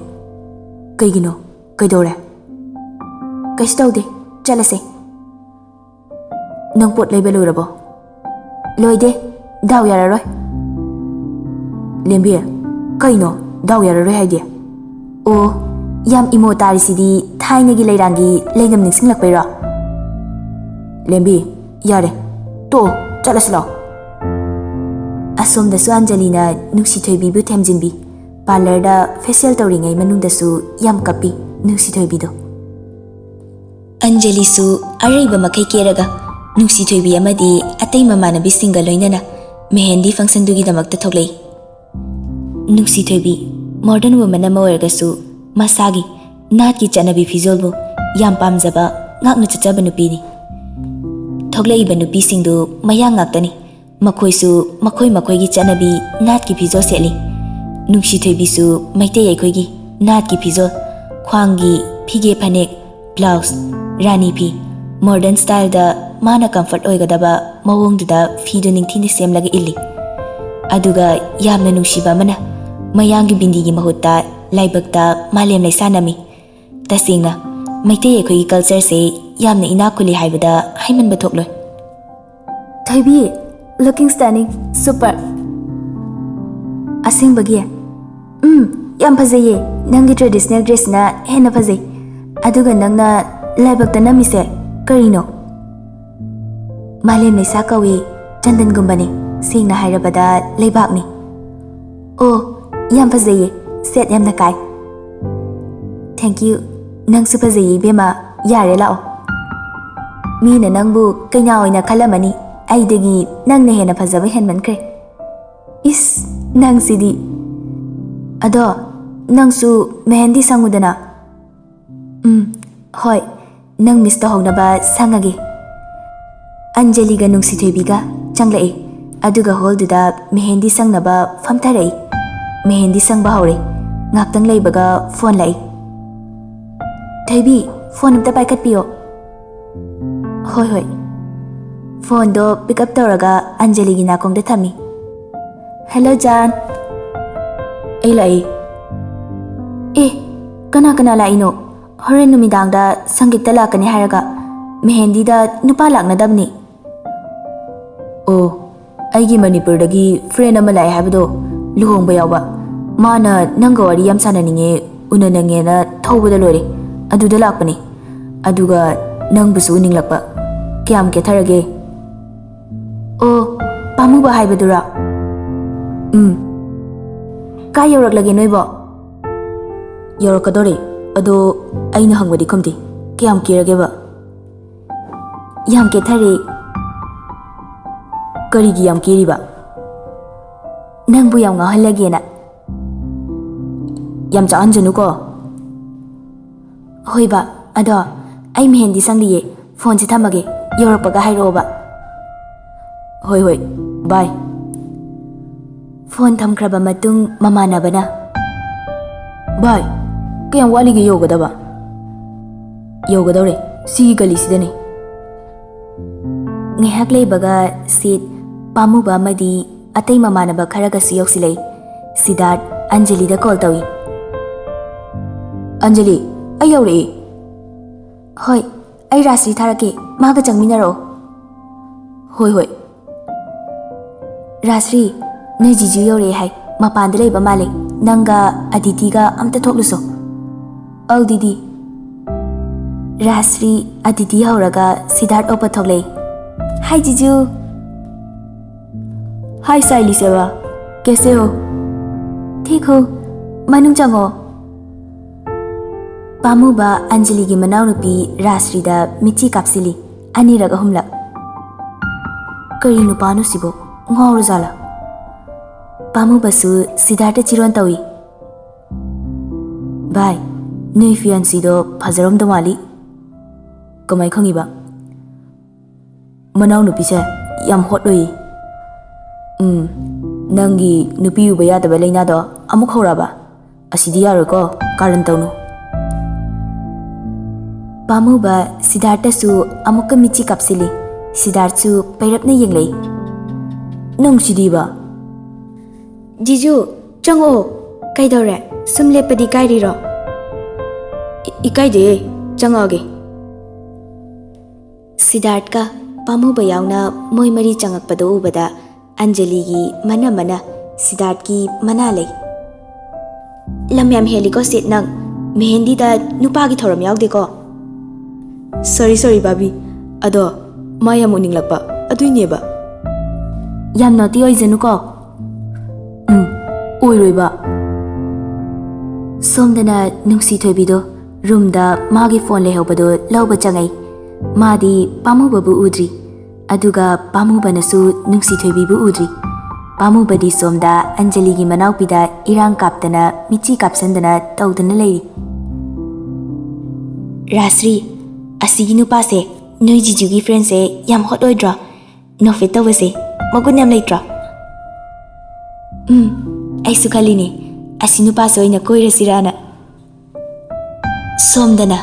"ꯀꯩꯒꯤꯅꯣ? ꯀꯩꯗꯧꯔꯦ?" "ꯀꯩꯁꯨ ꯇꯧꯗꯦ, ꯆꯠꯂꯁꯦ꯫" "ꯅꯪ ꯄꯣꯠ ꯂꯩꯕ ꯂꯣꯏꯔꯕꯣ?" "ꯂꯣꯏꯗꯦ, ꯗꯥꯎ ꯌꯥꯔꯔꯣꯏ꯫" "ꯂꯦꯝꯕꯤ, ꯀꯩꯅꯣ ꯗꯥꯎ ꯌꯥꯔꯔꯣꯏ ꯍꯥꯏꯗꯤ?" "ꯑꯣ, ꯌꯥꯝ ꯏꯃꯣ ꯇꯥꯔꯤꯁꯤꯗꯤ ꯊꯥꯏꯅꯒꯤ ꯂꯩꯔꯥꯡꯒꯤ ꯂꯩꯅꯝ ꯅꯤꯡꯁꯤꯡꯂꯛꯄꯩꯔꯣ?" "ꯂꯦꯝꯕꯤ, ꯌꯥꯔꯦ, ꯇꯣꯛꯑꯣ, ꯆꯠꯂꯁꯤ ꯂꯥꯛꯑꯣ꯫" ꯑꯁꯣꯝꯗꯁꯨ ꯑꯟꯖꯂꯤꯅ ꯅꯨꯡꯁꯤꯊꯣꯏꯕꯤꯕꯨ ꯊꯦꯝꯖꯤꯟꯕꯤ꯫ ꯄꯥꯔꯂꯔꯗ ꯐꯦꯁꯤꯌꯦꯜ ꯇꯧꯔꯤꯉꯩ ꯃꯅꯨꯡꯗꯁꯨ ꯌꯥꯝ ꯀꯞꯄꯤ ꯅꯨꯡꯁꯤꯊꯣꯏꯕꯤꯗꯣ꯫ ꯑꯟꯖꯂꯤꯁꯨ ꯑꯔꯩꯕ ꯃꯈꯩ ꯀꯦꯔꯒ ꯅꯨꯡꯁꯤꯊꯣꯏꯕꯤ ꯑꯃꯗꯤ ꯑꯇꯩ ꯃꯃꯥꯟꯅꯕꯤꯁꯤꯡꯒ ꯂꯣꯏꯅꯅ ꯃꯦꯍꯦꯟꯗꯤ ꯐꯪꯁꯟꯗꯨꯒꯤꯗꯃꯛꯇ ꯊꯣꯛꯂꯛꯏ꯫ ꯅꯨꯡꯁꯤꯊꯣꯏꯕꯤ ꯃꯣꯗꯔꯟ ꯋꯨꯃꯟ ꯑꯃ ꯑꯣꯏꯔꯒꯁꯨ ꯃꯁꯥꯒꯤ ꯅꯥꯠꯀꯤ ꯆꯠꯅꯕꯤ ꯐꯤꯖꯣꯜꯕꯨ ꯌꯥꯝ ꯄꯥꯝꯖꯕ, ꯉꯥꯛꯅ ꯆꯠꯆꯕ ꯅꯨꯄꯤꯅꯤ꯫ ꯊꯣꯛꯂꯛꯏꯕ ꯅꯨꯄꯤꯁꯤꯡꯗꯨ ꯃꯌꯥꯡ ꯉꯥꯛꯇꯅꯤ꯫ ꯃꯈꯣꯏꯁꯨ ꯃꯈꯣꯏ ꯃꯈꯣꯏꯒꯤ ꯆꯠꯅꯕꯤ ꯅꯥꯠꯀꯤ ꯐꯤꯖꯣꯜ ꯁꯦꯠꯂꯤ꯫ ꯅꯨꯡꯁꯤꯊꯣꯏꯕꯤꯁꯨ ꯃꯩꯇꯩ ꯑꯩꯈꯣꯏꯒꯤ ꯅꯥꯠꯀꯤ ꯐꯤꯖꯣꯜ, ꯈ꯭ꯋꯥꯡꯒꯤ ꯐꯤꯒꯦ ꯐꯅꯦꯛ, ꯕ꯭ꯂꯥꯎꯁ, ꯔꯥꯅꯤ ꯐꯤ, ꯃꯣꯗꯔꯟ ꯁ꯭ꯇꯥꯏꯜꯗ ꯃꯥꯅ ꯀꯝꯐꯔꯠ ꯑꯣꯏꯒꯗꯕ ꯃꯑꯣꯡꯗꯨꯗ ꯐꯤꯗꯨ ꯅꯤꯡꯊꯤꯅ ꯁꯦꯝꯂꯒ ꯏꯜꯂꯤ꯫ ꯑꯗꯨꯒ ꯌꯥꯝꯅ ꯅꯨꯡꯁꯤꯕ ꯑꯃꯅ, ꯃꯌꯥꯡꯒꯤ ꯕꯤꯟꯗꯤꯒꯤ ꯃꯍꯨꯠꯇ ꯂꯥꯏꯕꯛꯇ ꯃꯥꯂꯦꯝ ꯂꯩꯁꯥ ꯅꯝꯃꯤ꯫ ꯇꯁꯦꯡꯅ, ꯃꯩꯇꯩ ꯑꯩꯈꯣꯏꯒꯤ ꯀꯜꯆꯔꯁꯦ ꯌꯥꯝꯅ ꯏꯅꯥꯛ ꯈꯨꯜꯂꯤ ꯍꯥꯏꯕꯗ ꯍꯥꯏꯃꯟꯕ ꯊꯣꯛꯂꯣꯏ꯫ "ꯊꯣꯏꯕꯤ, looking stunning, super!" "ꯑꯁꯦꯡꯕꯒꯤ?" "ꯎꯝ, ꯌꯥꯝ ꯐꯖꯩꯌꯦ꯫ ꯅꯪꯒꯤ traditional dressꯅ ꯍꯦꯟꯅ ꯐꯖꯩ꯫ ꯑꯗꯨꯒ ꯅꯪꯅ ꯂꯥꯏꯕꯛꯇ ꯅꯝꯃꯤꯁꯦ ꯀꯔꯤꯅꯣ? ꯃꯥꯂꯦꯝ ꯂꯩꯁꯥ ꯀꯧꯏ, ꯆꯟꯗꯟꯒꯨꯝꯕꯅꯤ꯫ ꯁꯦꯡꯅ ꯍꯥꯏꯔꯕꯗ ꯂꯩꯕꯥꯛꯅꯤ꯫ ꯑꯣ, ꯌꯥꯝ ꯐꯖꯩꯌꯦ꯫ ꯁꯦꯠ ꯌꯥꯝꯅ ꯀꯥꯏ꯫ Thank you꯫ ꯅꯪꯁꯨ ꯐꯖꯩꯌꯦ ꯏꯕꯦꯝꯃ꯫ ꯌꯥꯔꯦ, ꯂꯥꯛꯑꯣ꯫ ꯃꯤꯅ ꯅꯪꯕꯨ ꯀꯩꯅꯥ ꯑꯣꯏꯅ ꯈꯜꯂꯝꯃꯅꯤ꯫ ꯑꯩꯗꯒꯤ ꯅꯪꯅ ꯍꯦꯟꯅ ꯐꯖꯕ ꯍꯦꯟꯃꯟꯈ꯭ꯔꯦ꯫ ꯏꯁ, ꯅꯪꯁꯤꯗꯤ꯫ ꯑꯗꯣ, ꯅꯪꯁꯨ ꯃꯦꯍꯦꯟꯗꯤ ꯁꯪꯉꯨꯗꯅ꯫ ꯎꯝ, ꯍꯣꯏ, ꯅꯪ miss ꯇꯧꯍꯧꯅꯕ ꯁꯪꯉꯒꯦ꯫ ꯑꯟꯖꯂꯤꯒ ꯅꯨꯡꯁꯤꯊꯣꯏꯕꯤꯒ ꯆꯪꯂꯛꯏ꯫ ꯑꯗꯨꯒ hallꯗꯨꯗ ꯃꯦꯍꯦꯟꯗꯤ ꯁꯪꯅꯕ ꯐꯝꯊꯔꯛꯏ꯫ ꯃꯦꯍꯦꯟꯗꯤ ꯁꯪꯕ ꯍꯧꯔꯦ꯫ ꯉꯥꯛꯇꯪ ꯂꯩꯕꯒ phone ꯂꯥꯛꯏ꯫ "ꯊꯣꯏꯕꯤ, phone ꯑꯝꯇ ꯄꯥꯏꯈꯠꯄꯤꯌꯣ꯫" "ꯍꯣꯏ, ꯍꯣꯏ꯫" Phoneꯗꯣ pick up ꯇꯧꯔꯒ ꯑꯟꯖꯂꯤꯒꯤ ꯅꯥꯀꯣꯡꯗ ꯊꯝꯃꯤ꯫ "Hello, ꯖꯥꯟ꯫" "ꯑꯩ ꯂꯥꯛꯏ꯫" "ꯑꯦ, ꯀꯅꯥ ꯀꯅꯥ ꯂꯥꯛꯏꯅꯣ? ꯍꯣꯔꯦꯟ ꯅꯨꯃꯤꯗꯥꯡꯗ ꯁꯪꯒꯤꯠꯇ ꯂꯥꯛꯀꯅꯤ ꯍꯥꯏꯔꯒ ꯃꯦꯍꯦꯟꯗꯤꯗ ꯅꯨꯄꯥ ꯂꯥꯛꯅꯗꯕꯅꯤ꯫" "ꯑꯣ, ꯑꯩꯒꯤ ꯃꯅꯤꯄꯨꯔꯗꯒꯤ friend ꯑꯃ ꯂꯥꯛꯑꯦ ꯍꯥꯏꯕꯗꯣ, ꯂꯨꯍꯣꯡꯕ ꯌꯥꯎꯕ꯫ ꯃꯥꯅ ꯅꯪꯒ ꯋꯥꯔꯤ ꯌꯥꯝ ꯁꯥꯟꯅꯅꯤꯡꯉꯦ, ꯎꯅꯅꯤꯡꯉꯦꯅ ꯊꯧꯕꯗ ꯂꯣꯏꯔꯦ꯫ ꯑꯗꯨꯗ ꯂꯥꯛꯄꯅꯤ꯫ ꯑꯗꯨꯒ ꯅꯪꯕꯨꯁꯨ ꯎꯅꯤꯡꯂꯛꯄ꯫ ꯀꯌꯥꯝ ꯀꯦꯊꯔꯒꯦ?" "ꯑꯣ, ꯄꯥꯝꯃꯨꯕ ꯍꯥꯏꯕꯗꯨꯔꯥ?" "ꯎꯝ꯫" "ꯀꯥꯏ ꯌꯧꯔꯛꯂꯒꯦ ꯅꯣꯏꯕꯣ?" "ꯌꯧꯔꯛꯀꯗꯧꯔꯦ꯫ ꯑꯗꯣ ꯑꯩꯅ ꯍꯪꯕꯗꯤ ꯈꯨꯝꯗꯦ꯫ ꯀꯌꯥꯝ ꯀꯦꯔꯒꯦꯕ?" "ꯌꯥꯝ ꯀꯦꯊꯔꯦ꯫" "ꯀꯔꯤꯒꯤ ꯌꯥꯝ ꯀꯦꯔꯤꯕ?" "ꯅꯪꯕꯨ ꯌꯥꯝ ꯉꯥꯎꯍꯜꯂꯒꯦꯅ꯫" "ꯌꯥꯝ ꯆꯥꯛꯍꯟꯖꯅꯨꯀꯣ꯫" "ꯍꯣꯏꯕ, ꯑꯗꯣ ꯑꯩ ꯃꯦꯍꯦꯟꯗꯤ ꯁꯪꯂꯤꯌꯦ, phoneꯁꯦ ꯊꯝꯃꯒꯦ, ꯌꯧꯔꯛꯄꯒ ꯍꯥꯏꯔꯛꯑꯣꯕ꯫" "ꯍꯣꯏ, ꯍꯣꯏ, bye꯫" Phone ꯊꯝꯈ꯭ꯔꯕ ꯃꯇꯨꯡ ꯃꯃꯥꯟꯅꯕꯅ, "ꯚꯥꯏ, ꯀꯌꯥꯝ ꯋꯥꯠꯂꯤꯒꯦ ꯌꯧꯒꯗꯕ?" "ꯌꯧꯒꯗꯧꯔꯦ, ꯁꯤꯒꯤ ꯒꯂꯤꯁꯤꯗꯅꯦ꯫" ꯉꯥꯏꯍꯥꯛ ꯂꯩꯕꯒ ꯁꯤꯠ, ꯄꯥꯝꯃꯨꯕ ꯑꯃꯗꯤ ꯑꯇꯩ ꯃꯃꯥꯟꯅꯕ ꯈꯔꯒꯁꯨ ꯌꯧꯁꯤꯜꯂꯛꯏ꯫ ꯁꯤꯗꯥꯔꯠ ꯑꯟꯖꯂꯤꯗ call ꯇꯧꯏ꯫ "ꯑꯟꯖꯂꯤ, ꯑꯩ ꯌꯧꯔꯛꯑꯦ꯫" "ꯍꯣꯏ, ꯑꯩ ꯔꯥꯖꯁ꯭ꯔꯤ ꯊꯥꯔꯛꯀꯦ, ꯃꯥꯒ ꯆꯪꯃꯤꯟꯅꯔꯛꯑꯣ꯫" "ꯍꯣꯏ, ꯍꯣꯏ꯫" "ꯔꯥꯖꯁ꯭ꯔꯤ, ꯅꯣꯏ ꯖꯤꯖꯨ ꯌꯧꯔꯛꯑꯦ ꯍꯥꯏ, ꯃꯄꯥꯟꯗ ꯂꯩꯕ ꯃꯥꯜꯂꯦ, ꯅꯪꯒ ꯑꯗꯤꯇꯤꯒ ꯑꯝꯇ ꯊꯣꯛꯂꯨꯁꯣ꯫ ꯑꯧ ꯗꯤꯗꯤ꯫ ꯔꯥꯖꯁ꯭ꯔꯤ, ꯑꯗꯤꯇꯤ ꯍꯧꯔꯒ ꯁꯤꯗꯥꯔꯠ ꯑꯣꯞꯄ ꯊꯣꯛꯂꯛꯏ꯫ ꯍꯥꯏ ꯖꯤꯖꯨ꯫ ꯍꯥꯏ ꯁꯥꯏꯂꯤ ꯁꯦꯕꯥ꯫ ꯀꯦꯁꯦ ꯍꯣ? ꯊꯤꯛ ꯍꯣ꯫ ꯃꯅꯨꯡ ꯆꯪꯉꯣ꯫ ꯄꯥꯝꯃꯨꯕ ꯑꯟꯖꯂꯤꯒꯤ ꯃꯅꯥꯎꯅꯨꯄꯤ ꯔꯥꯖꯁ꯭ꯔꯤꯗ ꯃꯤꯠꯆꯤ ꯀꯥꯞꯁꯤꯜꯂꯤ꯫ ꯑꯅꯤꯔꯛ ꯑꯍꯨꯝꯂꯛ꯫ ꯀꯔꯤ ꯅꯨꯄꯥꯅꯣ ꯁꯤꯕꯣ? ꯉꯥꯎꯔꯖꯥꯠꯂꯥ? ꯄꯥꯝꯃꯨꯕꯁꯨ ꯁꯤꯗꯥꯔꯠꯇ ꯆꯤꯔꯣꯟ ꯇꯧꯏ꯫ ꯚꯥꯏ, ꯅꯣꯏ ꯐꯤꯌꯥꯟꯁꯤꯗꯣ ꯐꯖꯔꯝꯗꯧ ꯃꯥꯜꯂꯤ꯫ ꯀꯃꯥꯏ ꯈꯪꯉꯤꯕ? ꯃꯅꯥꯎꯅꯨꯄꯤꯁꯦ ꯌꯥꯝ ꯍꯣꯠ ꯑꯣꯏꯌꯦ꯫ ꯎꯝ, ꯅꯪꯒꯤ ꯅꯨꯄꯤ ꯎꯕ ꯌꯥꯗꯕ ꯂꯩꯅꯥꯗꯣ ꯑꯃꯨꯛ ꯍꯧꯔꯕ? ꯑꯁꯤꯗꯤ ꯌꯥꯔꯣꯏꯀꯣ, ꯀꯥꯔꯟ ꯇꯧꯅꯨ꯫ ꯄꯥꯝꯃꯨꯕ ꯁꯤꯗꯥꯔꯠꯇꯁꯨ ꯑꯃꯨꯛꯀ ꯃꯤꯠꯆꯤ ꯀꯥꯞꯁꯤꯜꯂꯤ꯫ ꯁꯤꯗꯥꯔꯠꯁꯨ ꯄꯩꯔꯞꯅ ꯌꯦꯡꯂꯛꯏ꯫ ꯅꯪ ꯁꯤꯗꯤꯕ? ꯖꯤꯖꯨ, ꯆꯪꯉꯛꯑꯣ꯫ ꯀꯩꯗꯧꯔꯦ? ꯁꯨꯝ ꯂꯦꯞꯄꯗꯤ ꯏꯀꯥꯏꯔꯤꯔꯣ? ꯏ-, ꯏꯀꯥꯏꯗꯦ, ꯆꯪꯉꯛꯑꯒꯦ꯫ ꯁꯤꯗꯥꯔꯠꯀ ꯄꯥꯝꯃꯨꯕ ꯌꯥꯎꯅ ꯃꯣꯏ ꯃꯔꯤ ꯆꯪꯉꯛꯄꯗꯨ ꯎꯕꯗ ꯑꯟꯖꯂꯤꯒꯤ ꯃꯅꯥ ꯃꯅꯥ, ꯁꯤꯗꯥꯔꯠꯀꯤ ꯃꯅꯥ ꯂꯩ꯫ ꯂꯝ ꯌꯥꯝ ꯍꯦꯜꯂꯤꯀꯣ ꯁꯤꯠ ꯅꯪ꯫ ꯃꯦꯍꯦꯟꯗꯤꯗ ꯅꯨꯄꯥꯒꯤ ꯊꯧꯔꯝ ꯌꯥꯎꯗꯦꯀꯣ? ꯁꯣꯔꯤ, ꯁꯣꯔꯤ ꯕꯥꯕꯤ꯫ ꯑꯗꯣ ꯃꯥ ꯌꯥꯝ ꯎꯅꯤꯡꯂꯛꯄ ꯑꯗꯨꯏꯅꯦꯕ꯫ ꯌꯥꯝ ꯅꯣꯇꯤ ꯑꯣꯏꯖꯅꯨꯀꯣ꯫ ꯎꯝ, ꯑꯣꯏꯔꯣꯏꯕ꯫ ꯁꯣꯝꯗꯅ ꯅꯨꯡꯁꯤ ꯊꯣꯏꯕꯤꯗꯣ ꯔꯨꯝꯗ ꯃꯥꯒꯤ ꯐꯣꯟ ꯂꯩꯍꯧꯕꯗꯣ ꯂꯧꯕ ꯆꯪꯉꯛꯏ꯫ ꯃꯥꯗꯤ ꯄꯥꯝꯃꯨꯕꯕꯨ ꯎꯗ꯭ꯔꯤ꯫ ꯑꯗꯨꯒ ꯄꯥꯝꯃꯨꯕꯅꯁꯨ ꯅꯨꯡꯁꯤ ꯊꯣꯏꯕꯤꯕꯨ ꯎꯗ꯭ꯔꯤ꯫ ꯄꯥꯝꯃꯨꯕꯗꯤ ꯁꯣꯝꯗ ꯑꯟꯖꯂꯤꯒꯤ ꯃꯅꯥꯎꯄꯤꯗ ꯏꯔꯥꯡ ꯀꯥꯞꯇꯅ ꯃꯤꯠꯆꯤ ꯀꯥꯞꯁꯟꯗꯅ ꯇꯧꯗꯨꯅ ꯂꯩꯔꯤ꯫ ꯔꯥꯁ꯭ꯔꯤ, ꯑꯁꯤꯒꯤ ꯅꯨꯄꯥꯁꯦ, ꯅꯣꯏ ꯖꯤꯖꯨꯒꯤ ꯐ꯭ꯔꯦꯟꯁꯦ ꯌꯥꯝ ꯍꯣꯠ ꯑꯣꯏꯗ꯭ꯔꯣ? ꯅꯣꯐꯦꯠ ꯇꯧꯕꯁꯦ ꯃꯒꯨꯟ ꯌꯥꯝ ꯂꯩꯇ꯭ꯔꯣ? ꯎꯝ, ꯑꯩꯁꯨ ꯈꯜꯂꯤꯅꯦ, ꯑꯁꯤ ꯅꯨꯄꯥꯁꯦ ꯑꯣꯏꯅ ꯀꯣꯏꯔꯁꯤꯔꯥꯅ꯫ ꯁꯣꯝꯗꯅ,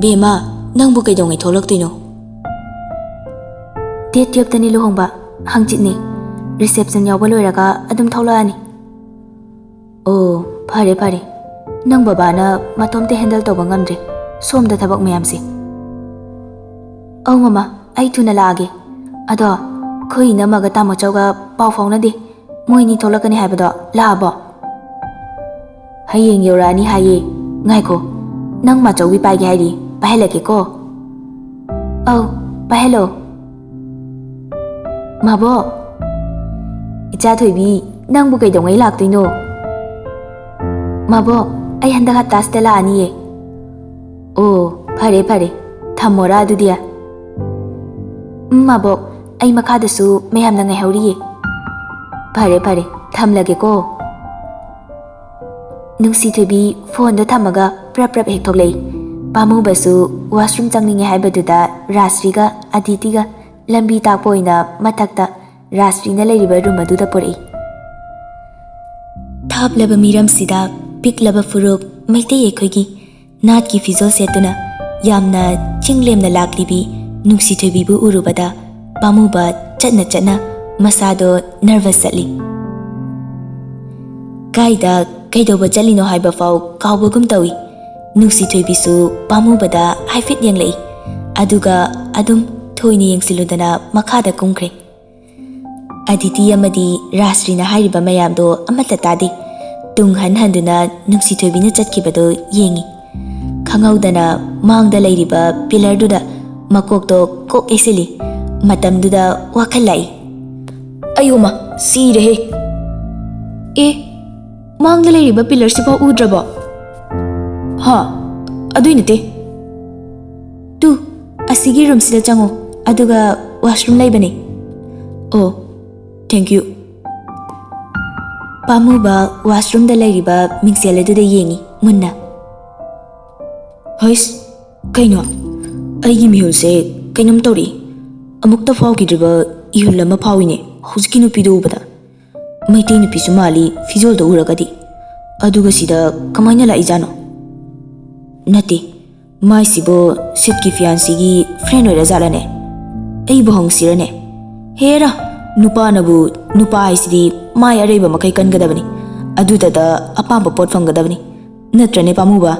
ꯕꯦꯝꯃ, ꯅꯪꯕꯨ ꯀꯩꯗꯧꯉꯩ ꯊꯣꯛꯂꯛꯇꯣꯏꯅꯣ? ꯗꯦꯠ ꯇꯨꯌꯦꯜꯞꯇꯅꯤ ꯂꯨꯍꯣꯡꯕ, ꯍꯪꯆꯤꯠꯅꯤ꯫ ꯔꯤꯁꯦꯞꯁꯟ ꯌꯥꯎꯕ ꯂꯣꯏꯔꯒ ꯑꯗꯨꯝ ꯊꯣꯛꯂꯛꯑꯅꯤ꯫ ꯑꯣ, ꯐꯔꯦ ꯐꯔꯦ, ꯅꯪ ꯕꯕꯥꯅ ꯃꯇꯣꯝꯇ ꯍꯦꯟꯗꯜ ꯇꯧꯕ ꯉꯝꯗ꯭ꯔꯦ, ꯁꯣꯝꯗ ꯊꯕꯛ ꯃꯌꯥꯝꯁꯦ꯫ ꯑꯧ ꯃꯃꯥ, ꯑꯩ ꯊꯨꯅ ꯂꯥꯛꯑꯒꯦ꯫ ꯑꯗꯣ ꯑꯩꯈꯣꯏ ꯏꯅꯝꯃꯒ ꯇꯥꯃꯣꯆꯧꯒ ꯄꯥꯎ ꯐꯥꯎꯅꯗꯦ, ꯃꯣꯏꯅꯤ ꯊꯣꯛꯂꯛꯀꯅꯤ ꯍꯥꯏꯕꯗꯣ ꯂꯥꯛꯑꯕꯣ? "ꯍꯌꯦꯡ ꯌꯧꯔꯛꯑꯅꯤ ꯍꯥꯏꯌꯦ꯫ ꯉꯥꯏꯈꯣ, ꯅꯪ ꯃꯥꯆꯧꯕꯤ ꯄꯥꯏꯒꯦ ꯍꯥꯏꯔꯤ, ꯄꯥꯏꯍꯜꯂꯛꯀꯦꯀꯣ꯫" "ꯑꯧ, ꯄꯥꯏꯍꯜꯂꯣ꯫" "ꯃꯥꯕꯣꯛ꯫" "ꯏꯆꯥ ꯊꯣꯏꯕꯤ, ꯅꯪꯕꯨ ꯀꯩꯗꯧꯉꯩ ꯂꯥꯛꯇꯣꯏꯅꯣ?" "ꯃꯥꯕꯣꯛ, ꯑꯩ ꯍꯟꯗꯛ ꯍꯞꯇꯥꯁꯤꯗ ꯂꯥꯛꯑꯅꯤꯌꯦ꯫" "ꯑꯣ, ꯐꯔꯦ ꯐꯔꯦ, ꯊꯝꯃꯣꯔꯥ ꯑꯗꯨꯗꯤ?" "ꯎꯝ, ꯃꯥꯕꯣꯛ, ꯑꯩ ꯃꯈꯥꯗꯁꯨ ꯃꯌꯥꯝꯅ ꯉꯥꯏꯍꯧꯔꯤꯌꯦ꯫" "ꯐꯔꯦ ꯐꯔꯦ, ꯊꯝꯂꯒꯦꯀꯣ꯫" ꯅꯨꯡꯁꯤꯊꯣꯏꯕꯤ ꯐꯣꯟꯗꯣ ꯊꯝꯃꯒ ꯄ꯭ꯔꯞ ꯄ꯭ꯔꯞ ꯍꯦꯛ ꯊꯣꯛꯂꯛꯏ꯫ ꯄꯥꯝꯃꯨꯕꯁꯨ ꯋꯥꯁꯔꯨꯝ ꯆꯪꯅꯤꯡꯉꯦ ꯍꯥꯏꯕꯗꯨꯗ ꯔꯥꯖꯁ꯭ꯔꯤꯒ ꯑꯗꯤꯇꯤꯒ ꯂꯝꯕꯤ ꯇꯥꯛꯄ ꯑꯣꯏꯅ ꯃꯊꯛꯇ ꯔꯥꯖꯁ꯭ꯔꯤꯅ ꯂꯩꯔꯤꯕ ꯔꯨꯝ ꯑꯗꯨꯗ ꯄꯨꯔꯛꯏ꯫ ꯊꯥꯞꯂꯕ ꯃꯤꯔꯝꯁꯤꯗ ꯄꯤꯛꯂꯕ ꯐꯨꯔꯨꯞ ꯃꯩꯇꯩ ꯑꯩꯈꯣꯏꯒꯤ ꯅꯥꯠꯀꯤ ꯐꯤꯖꯣꯜ ꯁꯦꯠꯇꯨꯅ ꯌꯥꯝꯅ ꯆꯤꯡ ꯂꯦꯝꯅ ꯂꯥꯛꯂꯤꯕꯤ ꯅꯨꯡꯁꯤꯊꯣꯏꯕꯤꯕꯨ ꯎꯔꯨꯕꯗ ꯄꯥꯝꯃꯨꯕ ꯆꯠꯅ ꯆꯠꯅ ꯃꯁꯥꯗꯣ ꯅꯔꯚꯁ ꯆꯠꯂꯤ꯫ ꯀꯥꯏꯗ ꯀꯩꯗꯧꯕ ꯆꯠꯂꯤꯅꯣ ꯍꯥꯏꯕ ꯐꯥꯎ ꯀꯥꯎꯕꯒꯨꯝ ꯇꯧꯏ꯫ ꯅꯨꯡꯁꯤꯊꯣꯏꯕꯤꯁꯨ ꯄꯥꯝꯃꯨꯕꯗ ꯍꯥꯏꯐꯦꯠ ꯌꯦꯡꯂꯛꯏ, ꯑꯗꯨꯒ ꯑꯗꯨꯝ ꯊꯣꯏꯅ ꯌꯦꯡꯁꯤꯜꯂꯨꯗꯅ ꯃꯈꯥꯗ ꯀꯨꯝꯈ꯭ꯔꯦ꯫ ꯑꯗꯤꯇꯤ ꯑꯃꯗꯤ ꯔꯥꯖꯁ꯭ꯔꯤꯅ ꯍꯥꯏꯔꯤꯕ ꯃꯌꯥꯝꯗꯣ ꯑꯃꯠꯇ ꯇꯥꯗꯦ꯫ ꯇꯨꯡ ꯍꯟ ꯍꯟꯗꯨꯅ ꯅꯨꯡꯁꯤꯊꯣꯏꯕꯤꯅ ꯆꯠꯈꯤꯕꯗꯨ ꯌꯦꯡꯏ꯫ ꯈꯪꯍꯧꯗꯅ ꯃꯥꯡꯗ ꯂꯩꯔꯤꯕ ꯄꯤꯂꯔꯗꯨꯗ ꯃꯀꯣꯛꯇꯣ ꯀꯣꯛ ꯌꯩꯁꯤꯜꯂꯤ꯫ ꯃꯇꯝꯗꯨꯗ ꯋꯥꯈꯜ ꯂꯥꯛꯏ꯫ "ꯑꯌꯣꯃ, ꯁꯤꯔꯦꯍꯦ! ꯑꯦ, ꯃꯥꯡꯗ ꯂꯩꯔꯤꯕ ꯄꯤꯂꯔꯁꯤꯐꯥꯎ ꯎꯗ꯭ꯔꯕꯣ?" "ꯍꯥ? ꯑꯗꯨꯏ ꯅꯠꯇꯦ꯫ ꯇꯨ, ꯑꯁꯤꯒꯤ ꯔꯨꯝꯁꯤꯗ ꯆꯪꯉꯣ, ꯑꯗꯨꯒ ꯋꯥꯁꯔꯨꯝ ꯂꯩꯕꯅꯦ꯫" "ꯑꯣ, ꯊꯦꯡꯀ꯭ꯌꯨ꯫" ꯄꯥꯝꯃꯨꯕ ꯋꯥꯁꯔꯨꯝꯗ ꯂꯩꯔꯤꯕ ꯃꯤꯡꯁꯦꯜ ꯑꯗꯨꯗ ꯌꯦꯡꯏ ꯃꯨꯟꯅ꯫ "ꯍꯩꯁ, ꯀꯩꯅꯣ? ꯑꯩꯒꯤ ꯃꯤꯍꯨꯜꯁꯦ ꯀꯩꯅꯣꯝ ꯇꯧꯔꯛꯏ꯫ ꯑꯃꯨꯛꯇ ꯐꯥꯎꯈꯤꯗ꯭ꯔꯤꯕ ꯏꯍꯨꯜ ꯑꯃ ꯐꯥꯎꯏꯅꯦ ꯍꯧꯖꯤꯛꯀꯤ ꯅꯨꯄꯤꯗꯣ ꯎꯕꯗ꯫ ꯃꯩꯇꯩ ꯅꯨꯄꯤꯁꯨ ꯃꯥꯜꯂꯤ ꯐꯤꯖꯣꯜꯗꯣ ꯎꯔꯒꯗꯤ꯫ ꯑꯗꯨꯒ ꯁꯤꯗ ꯀꯃꯥꯏꯅ ꯂꯥꯛꯏꯖꯥꯠꯅꯣ? ꯅꯠꯇꯦ, ꯃꯥꯏꯁꯤꯕꯨ ꯁꯤꯠꯀꯤ ꯐꯤꯌꯥꯟꯁꯤꯒꯤ ꯐ꯭ꯔꯦꯟ ꯑꯣꯏꯔꯖꯥꯠꯂꯅꯦ? ꯑꯩꯕꯨ ꯍꯪꯁꯤꯔꯅꯦ? ꯍꯦꯔꯥ, ꯅꯨꯄꯥꯅꯕꯨ, ꯅꯨꯄꯥ ꯍꯥꯏꯁꯤꯗꯤ ꯃꯥꯏ ꯑꯔꯩꯕ ꯃꯈꯩ ꯀꯟꯒꯗꯕꯅꯤ꯫ ꯑꯗꯨꯗꯇ ꯑꯄꯥꯝꯕ ꯄꯣꯠ ꯐꯪꯒꯗꯕꯅꯤ꯫ ꯅꯠꯇ꯭ꯔꯅꯦ, ꯄꯥꯝꯃꯨꯕ?"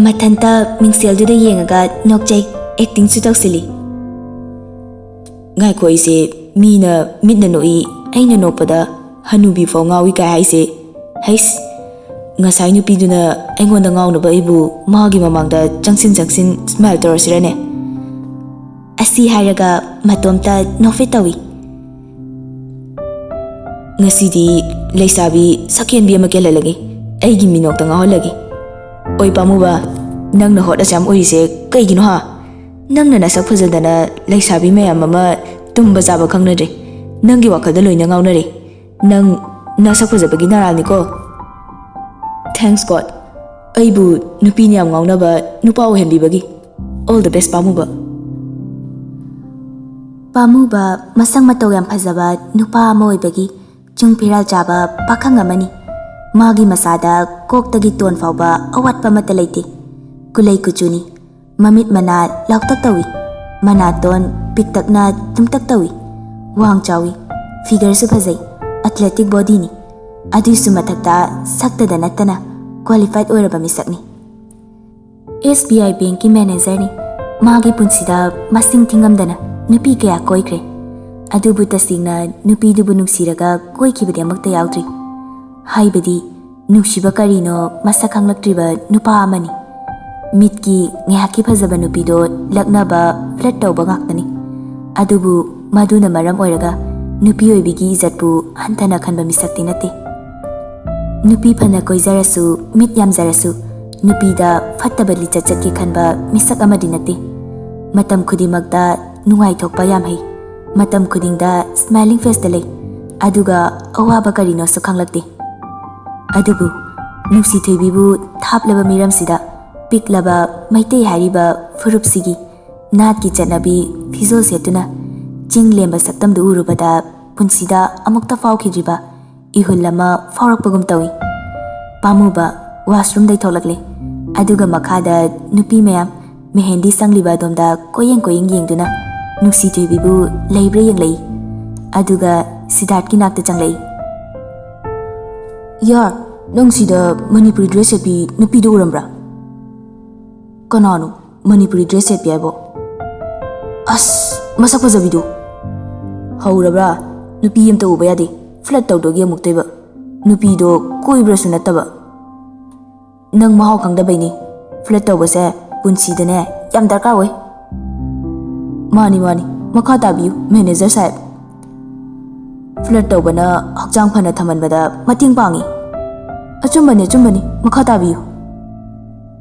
ꯃꯊꯟꯇ ꯃꯤꯡꯁꯦꯜꯗꯨꯗ ꯌꯦꯡꯉꯒ ꯅꯣꯛꯆꯩ, ꯑꯦꯛꯇꯤꯡꯁꯨ ꯇꯧꯁꯤꯜꯂꯤ꯫ "ꯉꯥꯏꯈꯣ, ꯑꯩꯁꯦ ꯃꯤꯅ ꯃꯤꯠꯅ ꯅꯣꯛꯏ, ꯑꯩꯅ ꯅꯣꯛꯄꯗ ꯍꯅꯨꯕꯤ ꯐꯥꯎ ꯉꯥꯎꯏ ꯀꯥꯏ ꯍꯥꯏꯁꯦ, ꯍꯩꯁ, ꯉꯁꯥꯏ ꯅꯨꯄꯤꯗꯨꯅ ꯑꯩꯉꯣꯟꯗ ꯉꯥꯎꯅꯕ ꯑꯩꯕꯨ ꯃꯥꯒꯤ ꯃꯃꯥꯡꯗ ꯆꯪꯁꯤꯟ ꯆꯪꯁꯤꯟ ꯁ꯭ꯃꯥꯏꯜ ꯇꯧꯔꯁꯤꯔꯅꯦ? ꯑꯁꯤ ꯍꯥꯏꯔꯒ ꯃꯇꯣꯝꯇ ꯅꯣꯛꯐꯦꯠ ꯇꯧꯏ꯫ ꯉꯁꯤꯗꯤ ꯂꯩꯁꯥꯕꯤ ꯁꯛꯍꯦꯟꯕꯤ ꯑꯃ ꯀꯦꯜꯍꯜꯂꯒꯦ, ꯑꯩꯒꯤ ꯃꯤꯅꯣꯛꯇ ꯉꯥꯎꯍꯜꯂꯒꯦ꯫ ꯑꯣꯏ ꯄꯥꯝꯃꯨꯕ, ꯅꯪꯅ ꯍꯣꯠ ꯑꯁ ꯌꯥꯝ ꯑꯣꯏꯔꯤꯁꯦ ꯀꯩꯒꯤꯅꯣ ꯍꯥ? ꯅꯪꯅ ꯅꯁꯛ ꯐꯖꯗꯅ ꯂꯩꯁꯥꯕꯤ ꯃꯌꯥꯝ ꯑꯃ ꯇꯨꯝꯕ ꯆꯥꯕ ꯈꯪꯅꯗ꯭ꯔꯦ꯫ ꯅꯪꯒꯤ ꯋꯥꯈꯜꯗ ꯂꯣꯏꯅ ꯉꯥꯎꯅꯔꯦ꯫ ꯅꯪ ꯅꯁꯛ ꯐꯖꯕꯒꯤ ꯅꯔꯥꯜꯅꯤꯀꯣ꯫ Thanks God, ꯑꯩꯕꯨ ꯅꯨꯄꯤꯅ ꯌꯥꯝ ꯉꯥꯎꯅꯕ ꯅꯨꯄꯥ ꯑꯣꯏꯍꯟꯕꯤꯕꯒꯤ꯫ All the best ꯄꯥꯝꯃꯨꯕ꯫ ꯄꯥꯝꯃꯨꯕ ꯃꯁꯛ ꯃꯇꯧ ꯌꯥꯝ ꯐꯖꯕ ꯅꯨꯄꯥ ꯑꯃ ꯑꯣꯏꯕꯒꯤ ꯆꯨꯡ ꯐꯤꯔꯥꯜ ꯆꯥꯕ ꯄꯥꯈꯪ ꯑꯃꯅꯤ꯫ ꯃꯥꯒꯤ ꯃꯁꯥꯗ ꯀꯣꯛꯇꯒꯤ ꯇꯣꯟ ꯐꯥꯎꯕ ꯑꯋꯥꯠꯄ ꯑꯃꯠꯇ ꯂꯩꯇꯦ꯫ ꯀꯨꯂꯩ ꯀꯨꯆꯨꯅꯤ꯫ ꯃꯃꯤꯠ ꯃꯅꯥ ꯂꯥꯎꯇꯛ ꯇꯧꯏ꯫ ꯃꯅꯥꯇꯣꯟ ꯄꯤꯛꯇꯛꯅ ꯇꯨꯝꯇꯛ ꯇꯧꯏ꯫ ꯋꯥꯡ ꯆꯥꯎꯏ꯫ ꯐꯤꯒꯔꯁꯨ ꯐꯖꯩ꯫ ꯑꯦꯊꯂꯦꯇꯤꯛ ꯕꯣꯗꯤꯅꯤ꯫ ꯑꯗꯨꯏꯁꯨ ꯃꯊꯛꯇ ꯁꯛꯇꯗ ꯅꯠꯇꯅ ꯀ꯭ꯋꯥꯂꯤꯐꯥꯏꯗ ꯑꯣꯏꯔꯕ ꯃꯤꯁꯛꯅꯤ꯫ ꯑꯦꯁ ꯕꯤ ꯑꯥꯏ ꯕꯦꯡꯀꯤ ꯃꯦꯅꯦꯖꯔꯅꯤ꯫ ꯃꯥꯒꯤ ꯄꯨꯟꯁꯤꯗ ꯃꯁꯤꯡ ꯊꯤꯉꯝꯗꯅ ꯅꯨꯄꯤ ꯀꯌꯥ ꯀꯣꯏꯈ꯭ꯔꯦ꯫ ꯑꯗꯨꯕꯨ ꯇꯁꯦꯡꯅ ꯅꯨꯄꯤꯗꯨꯕꯨ ꯅꯨꯡꯁꯤꯔꯒ ꯀꯣꯏꯈꯤꯕꯗꯤ ꯑꯃꯠꯇ ꯌꯥꯎꯗ꯭ꯔꯤ꯫ ꯍꯥꯏꯕꯗꯤ ꯅꯨꯡꯁꯤꯕ ꯀꯔꯤꯅꯣ ꯃꯁꯛ ꯈꯪꯂꯛꯇ꯭ꯔꯤꯕ ꯅꯨꯄꯥ ꯑꯃꯅꯤ꯫ ꯃꯤꯠꯀꯤ ꯉꯥꯏꯍꯥꯛꯀꯤ ꯐꯖꯕ ꯅꯨꯄꯤꯗꯣ ꯂꯛꯅꯕ, ꯐ꯭ꯂꯔꯠ ꯇꯧꯕ ꯉꯥꯛꯇꯅꯤ꯫ ꯑꯗꯨꯕꯨ ꯃꯗꯨꯅ ꯃꯔꯝ ꯑꯣꯏꯔꯒ ꯅꯨꯄꯤ ꯑꯣꯏꯕꯤꯒꯤ ꯏꯖꯠꯄꯨ ꯍꯟꯊꯅ ꯈꯟꯕ ꯃꯤꯁꯛꯇꯤ ꯅꯠꯇꯦ꯫ ꯅꯨꯄꯤ ꯐꯅ ꯀꯣꯏꯖꯔꯁꯨ, ꯃꯤꯠ ꯌꯥꯝꯖꯔꯁꯨ, ꯅꯨꯄꯤꯗ ꯐꯠꯇꯕ ꯂꯤꯆꯠ ꯆꯠꯀꯦ ꯈꯟꯕ ꯃꯤꯁꯛ ꯑꯃꯗꯤ ꯅꯠꯇꯦ꯫ ꯃꯇꯝ ꯈꯨꯗꯤꯡꯃꯛꯇ ꯅꯨꯡꯉꯥꯏꯊꯣꯛꯄ ꯌꯥꯝ ꯍꯩ꯫ ꯃꯇꯝ ꯈꯨꯗꯤꯡꯗ ꯁ꯭ꯃꯥꯏꯂꯤꯡ ꯐꯦꯁꯇ ꯂꯩ꯫ ꯑꯗꯨꯒ ꯑꯋꯥꯕ ꯀꯔꯤꯅꯣꯁꯨ ꯈꯪꯂꯛꯇꯦ꯫ ꯑꯗꯨꯕꯨ ꯅꯨꯡꯁꯤ ꯊꯣꯏꯕꯤꯕꯨ ꯊꯥꯞꯂꯕ ꯃꯤꯔꯝꯁꯤꯗ ꯄꯤꯛꯂꯕ ꯃꯩꯇꯩ ꯍꯥꯏꯔꯤꯕ ꯐꯨꯔꯨꯞꯁꯤꯒꯤ ꯅꯥꯠꯀꯤ ꯆꯠꯅꯕꯤ ꯐꯤꯖꯣꯜ ꯁꯦꯠꯇꯨꯅ ꯆꯤꯡ ꯂꯦꯝꯕ ꯁꯛꯇꯝꯗꯨ ꯎꯔꯨꯕꯗ ꯄꯨꯟꯁꯤꯗ ꯑꯃꯨꯛꯇ ꯐꯥꯎꯈꯤꯗ꯭ꯔꯤꯕ ꯏꯍꯨꯜ ꯑꯃ ꯐꯥꯎꯔꯛꯄꯒꯨꯝ ꯇꯧꯏ꯫ ꯄꯥꯝꯃꯨꯕ ꯋꯥꯁꯔꯨꯝꯗꯩ ꯊꯣꯛꯂꯛꯂꯦ꯫ ꯑꯗꯨꯒ ꯃꯈꯥꯗ ꯅꯨꯄꯤ ꯃꯌꯥꯝ ꯃꯦꯍꯦꯟꯗꯤ ꯁꯪꯂꯤꯕ ꯑꯗꯣꯝꯗ ꯀꯣꯏꯌꯦꯡ ꯀꯣꯏꯌꯦꯡ ꯌꯦꯡꯗꯨꯅ ꯅꯨꯡꯁꯤ ꯊꯣꯏꯕꯤꯕꯨ ꯂꯩꯕ꯭ꯔꯥ ꯌꯦꯡꯂꯛꯏ꯫ ꯑꯗꯨꯒ ꯁꯤꯗꯥꯔꯠꯀꯤ ꯅꯥꯛꯇ ꯆꯪꯂꯛꯏ꯫ ꯌꯥꯔ, ꯅꯪ ꯁꯤꯗ ꯃꯅꯤꯄꯨꯔꯤ ꯗ꯭ꯔꯦꯁ ꯁꯦꯠꯄꯤ ꯅꯨꯄꯤꯗꯨ ꯎꯔꯝꯕ꯭ꯔꯥ? ꯀꯅꯥꯅꯣ ꯃꯅꯤꯄꯨꯔꯤ ꯗ꯭ꯔꯦꯁ ꯁꯦꯠꯄꯤ ꯍꯥꯏꯕꯣ? ꯑꯁ, ꯃꯁꯛ ꯐꯖꯕꯤꯗꯨ꯫ ꯍꯧꯔꯕ꯭ꯔꯥ? ꯅꯨꯄꯤ ꯑꯝꯇ ꯎꯕ ꯌꯥꯗꯦ꯫ ꯐ꯭ꯂꯔꯠ ꯇꯧꯗꯣꯏꯒꯤ ꯑꯃꯨꯛꯇꯣꯏꯕ꯫ ꯅꯨꯄꯤꯗꯣ ꯀꯣꯏꯕ꯭ꯔꯁꯨ ꯅꯠꯇꯕ꯫ ꯅꯪ ꯃꯍꯥꯎ ꯈꯪꯗꯕꯩꯅꯤ꯫ ꯐ꯭ꯂꯔꯠ ꯇꯧꯕꯁꯦ ꯄꯨꯟꯁꯤꯗꯅꯦ ꯌꯥꯝ ꯗꯔꯀꯥꯔ ꯑꯣꯏ꯫ ꯃꯥꯅꯤ, ꯃꯥꯅꯤ, ꯃꯈꯥ ꯇꯥꯕꯤꯌꯨ, ꯃꯦꯅꯦꯖꯔ ꯁꯥꯍꯦꯕ꯫ ꯐ꯭ꯂꯔꯠ ꯇꯧꯕꯅ ꯍꯛꯆꯥꯡ ꯐꯅ ꯊꯝꯍꯟꯕꯗ ꯃꯇꯦꯡ ꯄꯥꯡꯏ꯫ ꯑꯆꯨꯝꯕꯅꯤ, ꯑꯆꯨꯝꯕꯅꯤ, ꯃꯈꯥ ꯇꯥꯕꯤꯌꯨ꯫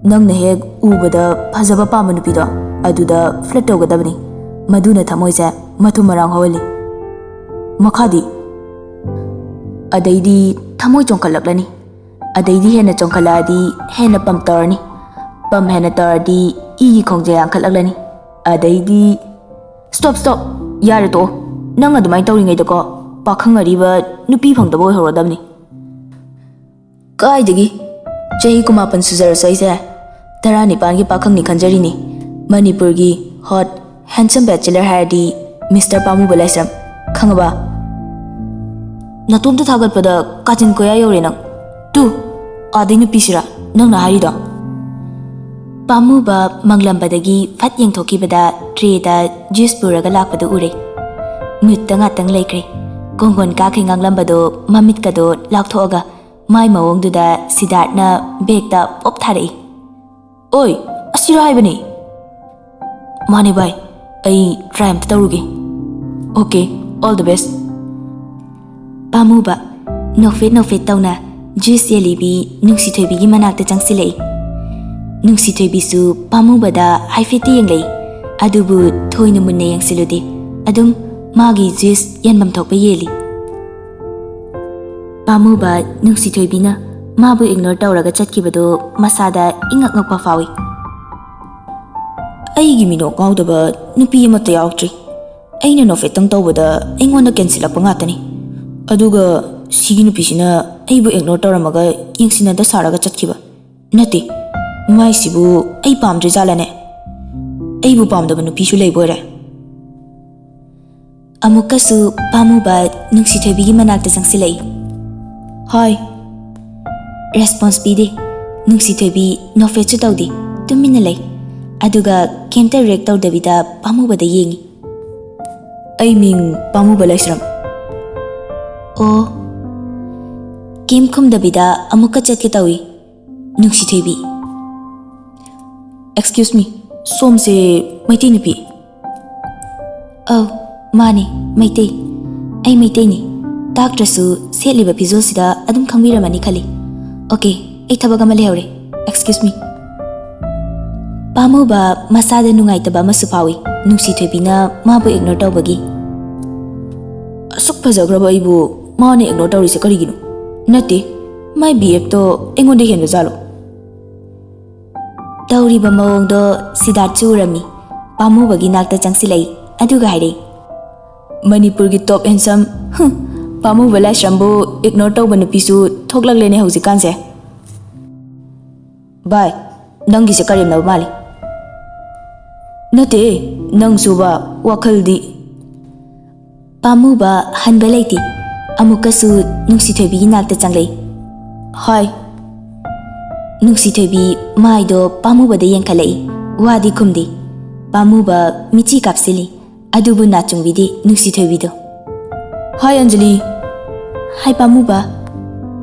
ꯅꯪꯅ ꯍꯦꯛ ꯎꯕꯗ ꯐꯖꯕ ꯄꯥꯝꯕ ꯅꯨꯄꯤꯗꯣ, ꯑꯗꯨꯗ ꯐ꯭ꯂꯔꯠ ꯇꯧꯒꯗꯕꯅꯤ꯫ ꯃꯗꯨꯅ ꯊꯃꯣꯏꯁꯦ ꯃꯊꯨꯝ ꯃꯔꯥꯡ ꯍꯧꯍꯜꯂꯤ꯫ ꯃꯈꯥꯗꯤ? ꯑꯗꯩꯗꯤ ꯊꯃꯣꯏ ꯆꯣꯡꯈꯠꯂꯛꯂꯅꯤ꯫ ꯑꯗꯩꯗꯤ ꯍꯦꯟꯅ ꯆꯣꯡꯈꯠꯂꯛꯑꯗꯤ ꯍꯦꯟꯅ ꯄꯝ ꯇꯧꯔꯅꯤ꯫ ꯄꯝ ꯍꯦꯟꯅ ꯇꯧꯔꯗꯤ ꯏꯒꯤ ꯈꯣꯡꯖꯦꯜ ꯌꯥꯡꯈꯠꯂꯛꯂꯅꯤ꯫ ꯑꯗꯩꯗꯤ, ꯁ꯭ꯇꯣꯞ, ꯁ꯭ꯇꯣꯞ! ꯌꯥꯔꯦ, ꯇꯣꯛꯑꯣ꯫ ꯅꯪ ꯑꯗꯨꯃꯥꯏꯅ ꯇꯧꯔꯤꯉꯩꯗꯀꯣ, ꯄꯥꯈꯪ ꯑꯔꯤꯕ ꯅꯨꯄꯤ ꯐꯪꯗꯕ ꯑꯣꯏꯍꯧꯔꯗꯕꯅꯤ꯫ ꯀꯥꯏꯗꯒꯤ? ꯆꯍꯤ ꯀꯨꯟꯃꯥꯄꯟ ꯁꯨꯖꯔꯁꯨ ꯑꯩꯁꯦ ꯇꯔꯥꯅꯤꯄꯥꯟꯒꯤ ꯄꯥꯈꯪꯅꯤ ꯈꯟꯖꯔꯤꯅꯤ꯫ ꯃꯅꯤꯄꯨꯔꯒꯤ ꯍꯣꯠ ꯍꯦꯟꯁꯝ ꯕꯦꯆꯦꯂꯔ ꯍꯥꯏꯔꯗꯤ ꯃꯤꯁꯇꯔ ꯄꯥꯃꯨꯕ ꯂꯥꯏꯁ꯭ꯔꯝ꯫ ꯈꯪꯉꯕ? ꯅꯇꯣꯝꯇ ꯊꯥꯒꯠꯄꯗ ꯀꯥꯆꯤꯟ ꯀꯣꯌꯥ ꯌꯧꯔꯦ ꯅꯪ꯫ ꯇꯨ, ꯑꯥꯗꯩ ꯅꯨꯄꯤꯁꯤꯔꯥ ꯅꯪꯅ ꯍꯥꯏꯔꯤꯗꯣ? ꯄꯥꯃꯨꯕ ꯃꯪꯂꯝꯕꯗꯒꯤ ꯐꯠ ꯌꯦꯡꯊꯣꯛꯈꯤꯕꯗ ꯇ꯭ꯔꯦꯗ ꯖꯨꯁ ꯄꯨꯔꯒ ꯂꯥꯛꯄꯗꯨ ꯎꯔꯦ꯫ ꯃꯨꯠꯇ ꯉꯥꯛꯇꯪ ꯂꯩꯈ꯭ꯔꯦ꯫ ꯀꯣꯡꯒꯣꯟ ꯀꯥꯈꯩ ꯉꯥꯡꯂꯝꯕꯗꯣ ꯃꯃꯤꯠꯀꯗꯣ ꯂꯥꯎꯊꯣꯛꯑꯒ ꯃꯥꯏ ꯃꯑꯣꯡꯗꯨꯗ ꯁꯤꯗꯥꯔꯠꯅ ꯕꯦꯒꯇ ꯄꯣꯞ ꯊꯥꯔꯛꯏ꯫ ꯑꯣꯏ, ꯑꯁꯤꯔꯣ ꯍꯥꯏꯕꯅꯤ꯫ ꯃꯥꯅꯦ ꯚꯥꯏ, ꯑꯩ ꯇ꯭ꯔꯥꯏ ꯑꯝꯇ ꯇꯧꯔꯨꯒꯦ꯫ Okay, all the best꯫ ꯄꯥꯃꯨꯕ ꯅꯣꯛꯐꯦꯠ ꯅꯣꯛꯐꯦꯠ ꯇꯧꯅ ꯖꯨꯁ ꯌꯦꯜꯂꯤꯕꯤ ꯅꯨꯡꯁꯤꯊꯣꯏꯕꯤꯒꯤ ꯃꯅꯥꯛꯇ ꯆꯪꯁꯤꯜꯂꯛꯏ꯫ ꯅꯨꯡꯁꯤꯊꯣꯏꯕꯤꯁꯨ ꯄꯥꯃꯨꯕꯗ ꯍꯥꯏꯐꯦꯠꯇꯤ ꯌꯦꯡꯂꯛꯏ, ꯑꯗꯨꯕꯨ ꯊꯣꯏꯅ ꯃꯨꯟꯅ ꯌꯦꯡꯁꯤꯜꯂꯨꯗꯦ꯫ ꯑꯗꯨꯝ ꯃꯥꯒꯤ ꯖꯨꯁ ꯌꯦꯟꯐꯝ ꯊꯣꯛꯄ ꯌꯦꯜꯂꯤ꯫ ꯄꯥꯃꯨꯕ ꯅꯨꯡꯁꯤꯊꯣꯏꯕꯤꯅ ꯃꯥꯕꯨ ꯏꯒꯅꯣꯔ ꯇꯧꯔꯒ ꯆꯠꯈꯤꯕꯗꯨ ꯃꯁꯥꯗ ꯏꯉꯛ ꯉꯛꯄ ꯐꯥꯎꯏ꯫ ꯑꯩꯒꯤ ꯃꯤꯅꯣꯛ ꯉꯥꯎꯗꯕ ꯅꯨꯄꯤ ꯑꯃꯠꯇ ꯌꯥꯎꯗ꯭ꯔꯤ꯫ ꯑꯩꯅ ꯅꯣꯛꯐꯦꯠꯇꯪ ꯇꯧꯕꯗ ꯑꯩꯉꯣꯟꯗ ꯀꯦꯟꯁꯤꯜꯂꯛꯄ ꯉꯥꯛꯇꯅꯤ꯫ ꯑꯗꯨꯒ ꯁꯤꯒꯤ ꯅꯨꯄꯤꯁꯤꯅ ꯑꯩꯕꯨ ꯏꯒꯅꯣꯔ ꯇꯧꯔꯝꯃꯒ ꯌꯦꯡꯁꯤꯟꯅꯗ ꯁꯥꯔꯒ ꯆꯠꯈꯤꯕ꯫ ꯅꯠꯇꯦ, ꯃꯥꯏꯁꯤꯕꯨ ꯑꯩ ꯄꯥꯝꯗ꯭ꯔꯤꯖꯥꯠꯂꯅꯦ? ꯑꯩꯕꯨ ꯄꯥꯝꯗꯕ ꯅꯨꯄꯤꯁꯨ ꯂꯩꯕ ꯑꯣꯏꯔꯦ꯫ ꯑꯃꯨꯛꯀꯁꯨ ꯄꯥꯝꯃꯨꯕ ꯅꯨꯡꯁꯤꯊꯣꯏꯕꯤꯒꯤ ꯃꯅꯥꯛꯇ ꯆꯪꯁꯤꯜꯂꯛꯏ꯫ ꯍꯣꯏ꯫ ꯔꯦꯁꯄꯣꯟꯁ ꯄꯤꯗꯦ꯫ ꯅꯨꯡꯁꯤꯊꯣꯏꯕꯤ ꯅꯣꯛꯐꯦꯠꯁꯨ ꯇꯧꯗꯦ, ꯇꯨꯃꯤꯟꯅ ꯂꯩ꯫ ꯑꯗꯨꯒ ꯀꯩꯝꯇ ꯔꯤꯌꯦꯛ ꯇꯧꯗꯕꯤꯗ ꯄꯥꯝꯃꯨꯕꯗ ꯌꯦꯡꯉꯤ꯫ ꯑꯩ ꯃꯤꯡ ꯄꯥꯝꯃꯨꯕ ꯂꯥꯏꯁ꯭ꯔꯝ꯫ ꯑꯣ꯫ ꯀꯩꯝ ꯈꯨꯝꯗꯕꯤꯗ ꯑꯃꯨꯛꯀ ꯆꯠꯀꯦ ꯇꯧꯏ꯫ ꯅꯨꯡꯁꯤꯊꯣꯏꯕꯤ꯫ Excuse me, ꯁꯣꯝꯁꯦ ꯃꯩꯇꯩ ꯅꯨꯄꯤ? ꯑꯧ, ꯃꯥꯅꯦ, ꯃꯩꯇꯩ꯫ ꯑꯩ ꯃꯩꯇꯩꯅꯤ꯫ ꯇꯥꯛꯇ꯭ꯔꯁꯨ ꯁꯦꯠꯂꯤꯕ ꯐꯤꯖꯣꯜꯁꯤꯗ ꯑꯗꯨꯝ ꯈꯪꯕꯤꯔꯝꯃꯅꯤ ꯈꯜꯂꯤ꯫ Okay, ꯑꯩ ꯊꯕꯛ ꯑꯃ ꯂꯩꯍꯧꯔꯦ꯫ Excuse me꯫ ꯄꯥꯝꯃꯨꯕ ꯃꯁꯥꯗ ꯅꯨꯡꯉꯥꯏꯇꯕ ꯑꯃꯁꯨ ꯐꯥꯎꯏ, ꯅꯨꯡꯁꯤꯊꯣꯏꯕꯤꯅ ꯃꯥꯕꯨ ignore ꯇꯧꯕꯒꯤ꯫ ꯑꯁꯨꯛ ꯐꯖꯈ꯭ꯔꯕ ꯑꯩꯕꯨ ꯃꯥꯅ ignore ꯇꯧꯔꯤꯁꯦ ꯀꯔꯤꯒꯤꯅꯣ? ꯅꯠꯇꯦ, my behaveꯇꯣ ꯑꯩꯉꯣꯟꯗ ꯍꯦꯟꯕ ꯖꯥꯠꯂꯣ? ꯇꯧꯔꯤꯕ ꯃꯑꯣꯡꯗꯣ ꯁꯤꯗꯥꯔꯠꯁꯨ ꯎꯔꯝꯃꯤ꯫ ꯄꯥꯝꯃꯨꯕꯒꯤ ꯅꯥꯛꯇ ꯆꯪꯁꯤꯜꯂꯛꯏ, ꯑꯗꯨꯒ ꯍꯥꯏꯔꯛꯏ, "ꯃꯅꯤꯄꯨꯔꯒꯤ top handsome, ꯍꯨꯝ, ꯄꯥꯝꯃꯨꯕ ꯂꯥꯏꯁ꯭ꯔꯝꯕꯨ ignore ꯇꯧꯕ ꯅꯨꯄꯤꯁꯨ ꯊꯣꯛꯂꯛꯂꯦꯅꯦ ꯍꯧꯖꯤꯛꯀꯥꯟꯁꯦ꯫ ꯚꯥꯏ, ꯅꯪꯒꯤꯁꯦ ꯀꯔꯦꯝꯅꯕ ꯃꯥꯜꯂꯤ꯫" "ꯅꯠꯇꯦ, ꯅꯪꯁꯨꯕ, ꯋꯥꯈꯜꯗꯤ꯫" ꯄꯥꯝꯃꯨꯕ ꯍꯟꯕ ꯂꯩꯇꯦ꯫ ꯑꯃꯨꯛꯀꯁꯨ ꯅꯨꯡꯁꯤꯊꯣꯏꯕꯤꯒꯤ ꯅꯥꯛꯇ ꯆꯪꯂꯛꯏ꯫ "ꯍꯥꯏ꯫" ꯅꯨꯡꯁꯤꯊꯣꯏꯕꯤ ꯃꯥꯏꯗꯣ ꯄꯥꯝꯃꯨꯕꯗ ꯌꯦꯡꯈꯠꯂꯛꯏ꯫ ꯋꯥꯗꯤ ꯈꯨꯝꯗꯦ꯫ ꯄꯥꯝꯃꯨꯕ ꯃꯤꯠꯆꯤ ꯀꯥꯞꯁꯤꯜꯂꯤ꯫ ꯑꯗꯨꯕꯨ ꯅꯥꯆꯨꯡꯕꯤꯗꯤ ꯅꯨꯡꯁꯤꯊꯣꯏꯕꯤꯗꯣ꯫ "ꯍꯥꯏ ꯑꯟꯖꯂꯤ꯫" "ꯍꯥꯏ ꯄꯥꯝꯃꯨꯕ꯫"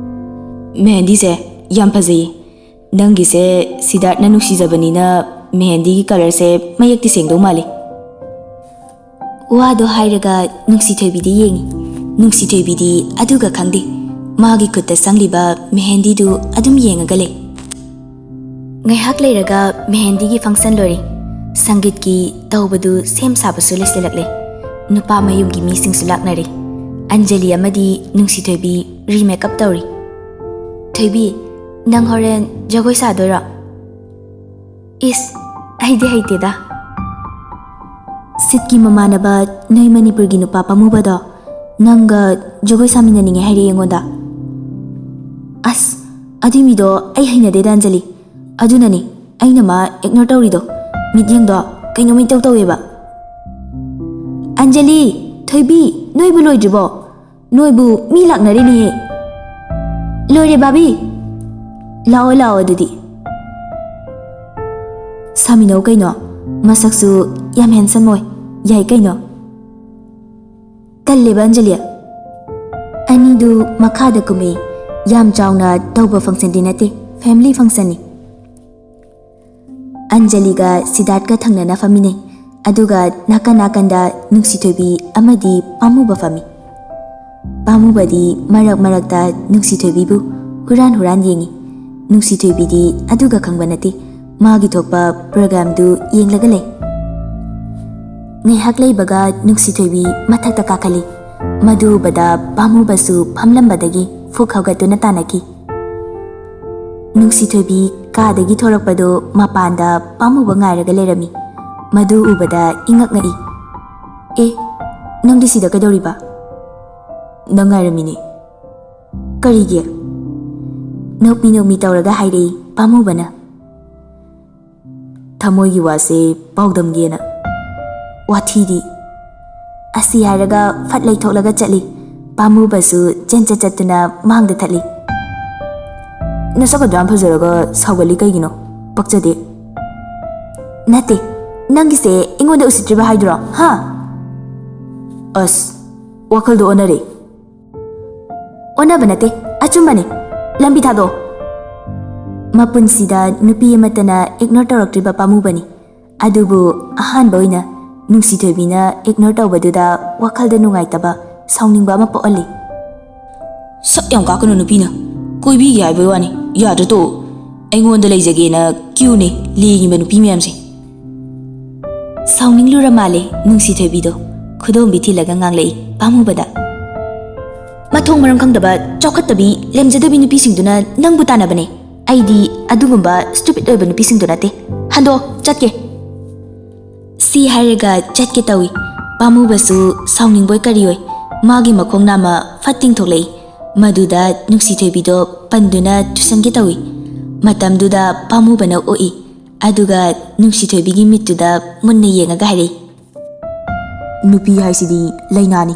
"ꯃꯦꯍꯦꯟꯗꯤꯁꯦ ꯌꯥꯝ ꯐꯖꯩꯌꯦ꯫ ꯅꯪꯒꯤꯁꯦ ꯁꯤꯗꯥꯔꯠꯅ ꯅꯨꯡꯁꯤꯖꯕꯅꯤꯅ ꯃꯦꯍꯦꯟꯗꯤꯒꯤ colourꯁꯦ ꯃꯌꯦꯛꯇꯤ ꯁꯦꯡꯗꯧ ꯃꯥꯜꯂꯤ꯫" ꯋꯥꯗꯣ ꯍꯥꯏꯔꯒ ꯅꯨꯡꯁꯤꯊꯣꯏꯕꯤꯗ ꯌꯦꯡꯉꯤ꯫ ꯅꯨꯡꯁꯤꯊꯣꯏꯕꯤꯗꯤ ꯑꯗꯨꯒ ꯈꯪꯗꯦ꯫ ꯃꯥꯒꯤ ꯈꯨꯠꯇ ꯁꯪꯂꯤꯕ ꯃꯦꯍꯦꯟꯗꯤꯗꯨ ꯑꯗꯨꯝ ꯌꯦꯡꯉꯒ ꯂꯩ꯫ ꯉꯥꯏꯍꯥꯛ ꯂꯩꯔꯒ ꯃꯦꯍꯦꯟꯗꯤꯒꯤ function ꯂꯣꯏꯔꯦ꯫ ꯁꯪꯒꯤꯠꯀꯤ ꯇꯧꯕꯗꯨ ꯁꯦꯝ ꯁꯥꯕꯁꯨ ꯂꯣꯏꯁꯤꯜꯂꯛꯂꯦ꯫ ꯅꯨꯄꯥ ꯃꯌꯨꯝꯒꯤ ꯃꯤꯁꯤꯡꯁꯨ ꯂꯥꯛꯅꯔꯦ꯫ ꯑꯟꯖꯂꯤ ꯑꯃꯗꯤ ꯅꯨꯡꯁꯤꯊꯣꯏꯕꯤ re-makeup ꯇꯧꯔꯤ꯫ "ꯊꯣꯏꯕꯤ, ꯅꯪ ꯍꯣꯔꯦꯟ ꯖꯒꯣꯏ ꯁꯥꯗꯣꯏꯔꯣ?" "ꯏꯁ, ꯑꯩꯗꯤ ꯍꯩꯇꯦꯗ꯫" "ꯁꯤꯠꯀꯤ ꯃꯃꯥꯟꯅꯕ ꯅꯣꯏ ꯃꯅꯤꯄꯨꯔꯒꯤ ꯅꯨꯄꯥ ꯄꯥꯝꯃꯨꯕꯗꯣ ꯅꯪꯒ ꯖꯒꯣꯏ ꯁꯥꯃꯤꯟꯅꯅꯤꯡꯉꯦ ꯍꯥꯏꯔꯛꯑꯦ ꯑꯩꯉꯣꯟꯗ꯫" "ꯑꯁ, ꯑꯗꯨꯏ ꯃꯤꯗꯣ ꯑꯩ ꯍꯩꯅꯗꯦꯗ ꯑꯟꯖꯂꯤ꯫ ꯑꯗꯨꯅꯅꯦ ꯑꯩꯅ ꯃꯥ ignore ꯇꯧꯔꯤꯗꯣ꯫ ꯃꯤꯠꯌꯦꯡꯗꯣ ꯀꯩꯅꯣꯝ ꯏꯇꯧ ꯇꯧꯋꯦꯕ꯫" "ꯑꯟꯖꯂꯤ, ꯊꯣꯏꯕꯤ, ꯅꯣꯏꯕꯨ ꯂꯣꯏꯗ꯭ꯔꯤꯕꯣ? ꯅꯣꯏꯕꯨ ꯃꯤ ꯂꯥꯛꯅꯔꯦꯅꯦꯍꯦ꯫" "ꯂꯣꯏꯔꯦ ꯕꯥꯕꯤ꯫ ꯂꯥꯛꯑꯣ, ꯂꯥꯛꯑꯣ ꯑꯗꯨꯗꯤ꯫ ꯁꯥꯃꯤꯟꯅꯧ ꯀꯩꯅꯣ꯫ ꯃꯁꯛꯁꯨ ꯌꯥꯝ handsome ꯑꯣꯏ꯫ ꯌꯥꯏ ꯀꯩꯅꯣ꯫" ꯇꯜꯂꯦꯕ ꯑꯟꯖꯂꯤ꯫ ꯑꯅꯤꯗꯨ ꯃꯈꯥꯗ ꯀꯨꯝꯃꯤ꯫ ꯌꯥꯝ ꯆꯥꯎꯅ ꯇꯧꯕ functionꯗꯤ ꯅꯠꯇꯦ꯫ ꯐꯦꯃꯤꯂꯤ ꯐꯪꯁꯟꯅꯤ꯫ ꯑꯟꯖꯂꯤꯒ ꯁꯤꯗꯥꯔꯠꯀ ꯊꯪꯅꯅ ꯐꯝꯃꯤꯟꯅꯩ, ꯑꯗꯨꯒ ꯅꯥꯀꯟ ꯅꯥꯀꯟꯗ ꯅꯨꯡꯁꯤꯊꯣꯏꯕꯤ ꯑꯃꯗꯤ ꯄꯥꯝꯃꯨꯕ ꯐꯝꯃꯤ꯫ ꯄꯥꯝꯃꯨꯕꯗꯤ ꯃꯔꯛ ꯃꯔꯛꯇ ꯅꯨꯡꯁꯤꯊꯣꯏꯕꯤꯕꯨ ꯍꯨꯔꯥꯟ ꯍꯨꯔꯥꯟ ꯌꯦꯡꯉꯤ꯫ ꯅꯨꯡꯁꯤꯊꯣꯏꯕꯤꯗꯤ ꯑꯗꯨꯒ ꯈꯪꯕ ꯅꯠꯇꯦ, ꯃꯥꯒꯤ ꯊꯣꯛꯄ ꯄ꯭ꯔꯣꯒ꯭ꯔꯥꯝꯗꯨ ꯌꯦꯡꯂꯒ ꯂꯩ꯫ ꯉꯥꯏꯍꯥꯛ ꯂꯩꯕꯒ ꯅꯨꯡꯁꯤꯊꯣꯏꯕꯤ ꯃꯊꯛꯇ ꯀꯥꯈꯠꯂꯤ꯫ ꯃꯗꯨ ꯎꯕꯗ ꯄꯥꯝꯃꯨꯕꯁꯨ ꯐꯝꯂꯝꯕꯗꯒꯤ ꯐꯨꯛ ꯍꯧꯒꯠꯇꯨꯅ ꯇꯥꯟꯅꯈꯤ꯫ ꯅꯨꯡꯁꯤꯊꯣꯏꯕꯤ ꯀꯥꯗꯒꯤ ꯊꯣꯔꯛꯄꯗꯨ ꯃꯄꯥꯟꯗ ꯄꯥꯝꯃꯨꯕ ꯉꯥꯏꯔꯒ ꯂꯩꯔꯝꯃꯤ꯫ ꯃꯗꯨ ꯎꯕꯗ ꯏꯉꯛ ꯉꯛꯏ꯫ "ꯑꯦ, ꯅꯪꯗꯤ ꯁꯤꯗ ꯀꯩꯗꯧꯔꯤꯕ?" "ꯅꯪ ꯉꯥꯏꯔꯝꯃꯤꯅꯦ꯫" "ꯀꯔꯤꯒꯤ?" ꯅꯣꯛꯃꯤ ꯅꯣꯛꯃꯤ ꯇꯧꯔꯒ ꯍꯥꯏꯔꯛꯏ ꯄꯥꯝꯃꯨꯕꯅ꯫ "ꯊꯃꯣꯏꯒꯤ ꯋꯥꯁꯦ ꯄꯥꯎꯗꯝꯒꯦꯅ꯫" "ꯋꯥꯊꯤꯗꯤ!" ꯑꯁꯤ ꯍꯥꯏꯔꯒ ꯐꯠ ꯂꯩꯊꯣꯛꯂꯒ ꯆꯠꯂꯤ꯫ ꯄꯥꯝꯃꯨꯕꯁꯨ ꯆꯦꯟꯆꯠ ꯆꯠꯇꯨꯅ ꯃꯥꯡꯗ ꯊꯠꯂꯤ꯫ "ꯅꯁꯛ ꯑꯗꯨ ꯌꯥꯝ ꯐꯖꯔꯒ ꯁꯥꯎꯒꯠꯂꯤ ꯀꯩꯒꯤꯅꯣ? ꯄꯛꯆꯗꯦ꯫" "ꯅꯠꯇꯦ, ꯅꯪꯒꯤꯁꯦ ꯑꯩꯉꯣꯟꯗ ꯎꯁꯤꯠꯇ꯭ꯔꯤꯕ ꯍꯥꯏꯗꯨꯔꯣ, ꯍꯥ?" "ꯑꯁ, ꯋꯥꯈꯜꯗꯣ ꯑꯣꯟꯅꯔꯦ꯫" "ꯑꯣꯟꯅꯕ ꯅꯠꯇꯦ, ꯑꯆꯨꯝꯕꯅꯤ꯫ ꯂꯝꯕꯤ ꯊꯥꯗꯣꯛꯑꯣ꯫" ꯃꯄꯨꯟꯁꯤꯗ ꯅꯨꯄꯤ ꯑꯃꯠꯇꯅ ꯏꯒꯅꯣꯔ ꯇꯧꯔꯛꯇ꯭ꯔꯤꯕ ꯄꯥꯝꯃꯨꯕꯅꯤ꯫ ꯑꯗꯨꯕꯨ ꯑꯍꯥꯟꯕ ꯑꯣꯏꯅ ꯅꯨꯡꯁꯤꯊꯣꯏꯕꯤꯅ ꯏꯒꯅꯣꯔ ꯇꯧꯕꯗꯨꯗ ꯋꯥꯈꯜꯗ ꯅꯨꯡꯉꯥꯏꯇꯕ, ꯁꯥꯎꯅꯤꯡꯕ ꯑꯃ ꯄꯣꯛꯍꯜꯂꯤ꯫ "ꯁꯛ ꯌꯥꯝ ꯀꯥꯛꯀꯅꯨ ꯅꯨꯄꯤꯅ꯫ ꯀꯣꯏꯕꯤꯒꯦ ꯍꯥꯏꯕꯩ ꯋꯥꯅꯤ, ꯌꯥꯗ꯭ꯔ ꯇꯣꯛꯎ꯫ ꯑꯩꯉꯣꯟꯗ ꯂꯩꯖꯒꯦꯅ ꯀ꯭ꯌꯨꯅꯦ ꯂꯦꯡꯉꯤꯕ ꯅꯨꯄꯤ ꯃꯌꯥꯝꯁꯦ꯫" ꯁꯥꯎꯅꯤꯡꯂꯨꯔ ꯃꯥꯜꯂꯦ ꯅꯨꯡꯁꯤꯊꯣꯏꯕꯤꯗꯣ꯫ ꯈꯨꯗꯣꯝꯕꯤ ꯊꯤꯜꯂꯒ ꯉꯥꯡꯂꯛꯏ ꯄꯥꯝꯃꯨꯕꯗ꯫ "ꯃꯊꯣꯡ ꯃꯔꯝ ꯈꯪꯗꯕ, ꯆꯥꯎꯈꯠꯇꯕꯤ, ꯂꯦꯝꯖꯗꯕꯤ ꯅꯨꯄꯤꯁꯤꯡꯗꯨꯅ ꯅꯪꯕꯨ ꯇꯥꯟꯅꯕꯅꯦ꯫ ꯑꯩꯗꯤ ꯑꯗꯨꯒꯨꯝꯕ ꯁ꯭ꯇꯨꯄꯤꯠ ꯑꯣꯏꯕ ꯅꯨꯄꯤꯁꯤꯡꯗꯨ ꯅꯠꯇꯦ꯫ ꯍꯟꯗꯣ, ꯆꯠꯀꯦ꯫" ꯁꯤ ꯍꯥꯏꯔꯒ ꯆꯠꯀꯦ ꯇꯧꯏ꯫ ꯄꯥꯝꯃꯨꯕꯁꯨ ꯁꯥꯎꯅꯤꯡꯕꯣꯏ ꯀꯔꯤꯑꯣꯏ ꯃꯥꯒꯤ ꯃꯈꯣꯡ ꯅꯥꯝꯃ ꯐꯠ ꯇꯤꯡꯊꯣꯛꯂꯛꯏ꯫ ꯃꯗꯨꯗ ꯅꯨꯡꯁꯤꯊꯣꯏꯕꯤꯗꯣ ꯄꯟꯗꯨꯅ ꯇꯨꯁꯟꯒꯦ ꯇꯧꯏ꯫ ꯃꯇꯝꯗꯨꯗ ꯄꯥꯝꯃꯨꯕꯅ ꯑꯣꯛꯏ꯫ ꯑꯗꯨꯒ ꯅꯨꯡꯁꯤꯊꯣꯏꯕꯤꯒꯤ ꯃꯤꯠꯇꯨꯗ ꯃꯨꯟꯅ ꯌꯦꯡꯉꯒ ꯍꯥꯏꯔꯛꯏ, "ꯅꯨꯄꯤ ꯍꯥꯏꯁꯤꯗꯤ ꯂꯩꯅꯥꯅꯤ꯫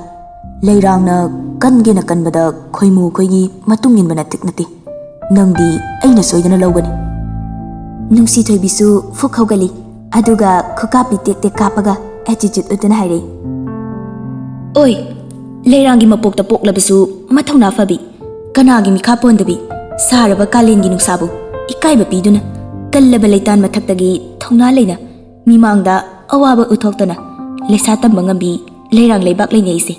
ꯂꯩꯔꯥꯡꯅ ꯀꯟꯒꯦꯅ ꯀꯟꯕꯗ ꯈꯣꯏꯃꯨ ꯈꯣꯏꯒꯤ ꯃꯇꯨꯡ ꯏꯟꯕꯅ ꯇꯤꯛ ꯅꯠꯇꯦ꯫ ꯅꯪꯗꯤ ꯑꯩꯅ ꯁꯣꯏꯗꯅ ꯂꯧꯒꯅꯤ꯫" ꯅꯨꯡꯁꯤꯊꯣꯏꯕꯤꯁꯨ ꯐꯨꯛ ꯍꯧꯒꯠꯂꯤ, ꯑꯗꯨꯒ ꯈꯨꯀꯥꯞꯄꯤ ꯇꯦꯛ ꯇꯦꯛ ꯀꯥꯞꯄꯒ ꯑꯦꯇꯤꯆꯨꯠ ꯎꯠꯇꯨꯅ ꯍꯥꯏꯔꯛꯏ, "ꯑꯣꯏ, ꯂꯩꯔꯥꯡꯒꯤ ꯃꯄꯣꯛꯇ ꯄꯣꯛꯂꯕꯁꯨ ꯃꯊꯧꯅꯥ ꯐꯕꯤ, ꯀꯅꯥꯒꯤ ꯃꯤꯈꯥ ꯄꯣꯟꯗꯕꯤ, ꯁꯥꯔꯕ ꯀꯥꯂꯦꯟꯒꯤ ꯅꯨꯡꯁꯥꯕꯨ ꯏꯀꯥꯏꯕ ꯄꯤꯗꯨꯅ, ꯀꯜꯂꯕ ꯂꯩꯇꯥꯟ ꯃꯊꯛꯇꯒꯤ ꯊꯧꯅꯥ ꯂꯩꯅ ꯃꯤꯃꯥꯡꯗ ꯑꯋꯥꯕ ꯎꯠꯊꯣꯛꯇꯅ ꯂꯩꯁꯥ ꯇꯝꯕ ꯉꯝꯕꯤ ꯂꯩꯔꯥꯡ ꯂꯩꯕꯥꯛ ꯂꯩꯅꯤ ꯑꯩꯁꯦ꯫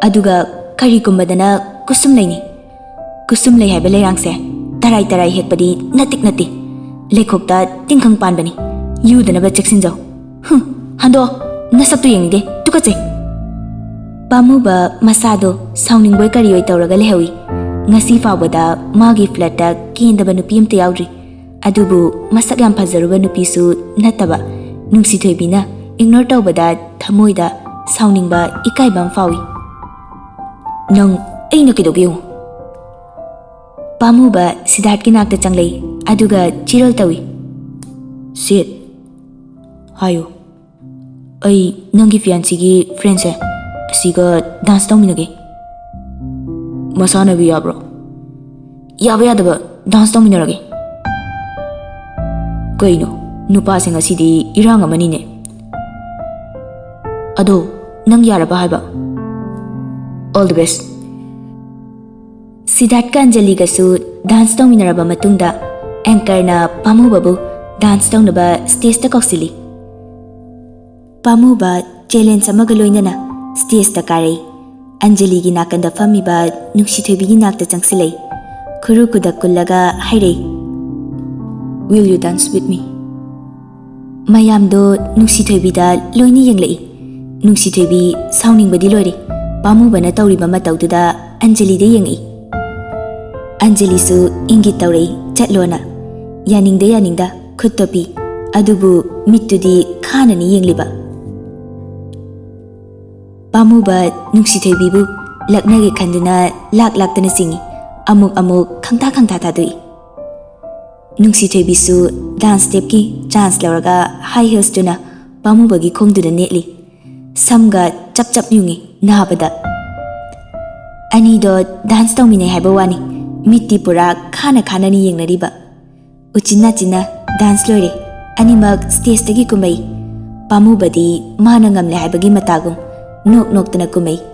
ꯑꯗꯨꯒ ꯀꯔꯤꯒꯨꯝꯕꯗꯅ ꯀꯨꯁꯨꯝ ꯂꯩꯅꯤ꯫ ꯀꯨꯁꯨꯝ ꯂꯩ ꯍꯥꯏꯕ ꯂꯩꯔꯥꯡꯁꯦ ꯇꯔꯥꯏ ꯇꯔꯥꯏ ꯍꯦꯛꯄꯗꯤ ꯅꯠꯇꯤꯛ ꯅꯠꯇꯦ꯫ ꯂꯩꯈꯣꯛꯇ ꯇꯤꯡꯈꯪ ꯄꯥꯟꯕꯅꯤ꯫ ꯌꯨꯗꯅꯕ ꯆꯦꯛꯁꯤꯟꯖꯧ꯫ ꯍꯨꯝ, ꯍꯟꯗꯣꯛꯑꯣ꯫ ꯅꯁꯛꯇꯨ ꯌꯦꯡꯅꯤꯡꯗꯦ꯫ ꯇꯨꯀꯠꯆꯩ꯫ ꯄꯥꯝꯃꯨꯕ ꯃꯁꯥꯗꯣ ꯁꯥꯎꯅꯤꯡꯕꯣꯏ ꯀꯔꯤꯑꯣꯏ ꯇꯧꯔꯒ ꯂꯩꯍꯧꯏ꯫ ꯉꯁꯤ ꯐꯥꯎꯕꯗ ꯃꯥꯒꯤ ꯐ꯭ꯂꯦꯠꯇ ꯀꯦꯟꯗꯕ ꯅꯨꯄꯤ ꯑꯃꯠꯇ ꯌꯥꯎꯗ꯭ꯔꯤ꯫ ꯑꯗꯨꯕꯨ ꯃꯁꯛ ꯌꯥꯝ ꯐꯖꯔꯨꯕ ꯅꯨꯄꯤꯁꯨ ꯅꯠꯇꯕ꯫ ꯅꯨꯡꯁꯤꯊꯣꯏꯕꯤꯅ ꯏꯒꯅꯣꯔ ꯇꯧꯕꯗ ꯊꯃꯣꯏꯗ ꯁꯥꯎꯅꯤꯡꯕ, ꯏꯀꯥꯏꯕ ꯑꯃ ꯐꯥꯎꯏ꯫ "ꯅꯪ ꯑꯩꯅ ꯀꯩꯗꯧꯒꯦ ꯌꯦꯡꯉꯨ꯫" ꯄꯥꯝꯃꯨꯕ ꯁꯤꯗꯥꯔꯠꯀꯤ ꯅꯥꯛꯇ ꯆꯪꯂꯛꯏ, ꯑꯗꯨꯒ ꯆꯤꯔꯣꯜ ꯇꯧꯏ꯫ "ꯁꯤꯠ, ꯍꯥꯏꯌꯨ꯫" "ꯑꯩ ꯅꯪꯒꯤ ꯐꯤꯌꯥꯟꯁꯤꯒꯤ ꯐ꯭ꯔꯦꯟꯁꯦ ꯑꯁꯤꯒ ꯗꯥꯟꯁ ꯇꯧꯃꯤꯟꯅꯒꯦ꯫" "ꯃꯁꯥꯟꯅꯕꯤ ꯌꯥꯕ꯭ꯔꯣ?" "ꯌꯥꯕ ꯌꯥꯗꯕ ꯗꯥꯟꯁ ꯇꯧꯃꯤꯟꯅꯔꯒꯦ꯫" "ꯀꯩꯅꯣ, ꯅꯨꯄꯥꯁꯤꯡ ꯑꯁꯤꯗꯤ ꯏꯔꯥꯡ ꯑꯃꯅꯤꯅꯦ꯫ ꯑꯗꯣ, ꯅꯪ ꯌꯥꯔꯕ ꯍꯥꯏꯕ? All the best." ꯁꯤꯗꯥꯔꯠꯀ ꯑꯟꯖꯂꯤꯒꯁꯨ ꯗꯥꯟꯁ ꯇꯧꯃꯤꯟꯅꯔꯕ ꯃꯇꯨꯡꯗ, ꯑꯦꯡꯀꯔꯅ ꯄꯥꯝꯃꯨꯕꯕꯨ ꯗꯥꯟꯁ ꯇꯧꯅꯕ ꯁ꯭ꯇꯦꯖꯇ ꯀꯧꯁꯤꯜꯂꯤ꯫ ꯄꯥꯝꯃꯨꯕ ꯆꯦꯂꯦꯟꯖ ꯑꯃꯒ ꯂꯣꯏꯅꯅ ꯁ꯭ꯇꯦꯖꯇ ꯀꯥꯔꯛꯏ꯫ ꯑꯟꯖꯂꯤꯒꯤ ꯅꯥꯀꯟꯗ ꯐꯝꯃꯤꯕ ꯅꯨꯡꯁꯤꯊꯣꯏꯕꯤꯒꯤ ꯅꯥꯛꯇ ꯆꯪꯁꯤꯜꯂꯛꯏ꯫ ꯈꯨꯔꯨ ꯈꯨꯗꯛ ꯀꯨꯜꯂꯒ ꯍꯥꯏꯔꯛꯏ, "Will you dance with me?" ꯃꯌꯥꯝꯗꯣ ꯅꯨꯡꯁꯤꯊꯣꯏꯕꯤꯗ ꯂꯣꯏꯅ ꯌꯦꯡꯂꯛꯏ꯫ ꯅꯨꯡꯁꯤꯊꯣꯏꯕꯤ ꯁꯥꯎꯅꯤꯡꯕꯗꯤ ꯂꯣꯏꯔꯦ꯫ ꯄꯥꯝꯃꯨꯕꯅ ꯇꯧꯔꯤꯕ ꯃꯇꯧꯗꯨꯗ ꯑꯟꯖꯂꯤꯗ ꯌꯦꯡꯉꯛꯏ꯫ ꯑꯟꯖꯂꯤꯁꯨ ꯏꯪꯒꯤꯠ ꯇꯧꯔꯛꯏ, "ꯆꯠꯂꯣꯅ꯫" ꯌꯥꯅꯤꯡꯗ ꯌꯥꯅꯤꯡꯗ ꯈꯨꯠꯇꯣ ꯄꯤ, ꯑꯗꯨꯕꯨ ꯃꯤꯠꯇꯨꯗꯤ ꯈꯥꯅꯅꯤ ꯌꯦꯡꯂꯤꯕ꯫ ꯄꯥꯝꯃꯨꯕ ꯅꯨꯡꯁꯤꯊꯣꯏꯕꯤꯕꯨ ꯂꯛꯅꯒꯦ ꯈꯟꯗꯨꯅ ꯂꯥꯛ ꯂꯥꯛꯇꯅ ꯆꯤꯡꯏ, ꯑꯃꯨꯛ ꯑꯃꯨꯛ ꯈꯪꯊꯥ ꯈꯪꯊꯥ ꯊꯥꯗꯣꯛꯏ꯫ ꯅꯨꯡꯁꯤꯊꯣꯏꯕꯤꯁꯨ ꯗꯥꯟꯁ ꯁ꯭ꯇꯦꯞꯀꯤ ꯆꯥꯟꯁ ꯂꯧꯔꯒ ꯍꯥꯏ ꯍꯤꯜꯁꯇꯨꯅ ꯄꯥꯝꯃꯨꯕꯒꯤ ꯈꯣꯡꯗꯨꯗ ꯅꯦꯠꯂꯤ꯫ ꯁꯝꯒ ꯆꯞ ꯆꯞ ꯌꯨꯡꯉꯤ ꯅꯥꯕꯗ꯫ ꯑꯅꯤꯗꯣ ꯗꯥꯟꯁ ꯇꯧꯃꯤꯟꯅꯩ ꯍꯥꯏꯕ ꯋꯥꯅꯤ, ꯃꯤꯠꯇꯤ ꯄꯨꯔꯥ ꯈꯥꯅ ꯈꯥꯅꯅꯤ ꯌꯦꯡꯅꯔꯤꯕ꯫ ꯎꯆꯤꯟ ꯅꯥꯆꯤꯟꯅ ꯗꯥꯟꯁ ꯂꯣꯏꯔꯦ꯫ ꯑꯅꯤꯃꯛ ꯁ꯭ꯇꯦꯖꯇꯒꯤ ꯀꯨꯝꯃꯛꯏ꯫ ꯄꯥꯝꯃꯨꯕꯗꯤ ꯃꯥꯅ ꯉꯝꯂꯦ ꯍꯥꯏꯕꯒꯤ ꯃꯇꯥꯒꯨꯝ ꯅꯣꯛ ꯅꯣꯛꯇꯅ ꯀꯨꯝꯃꯛꯏ꯫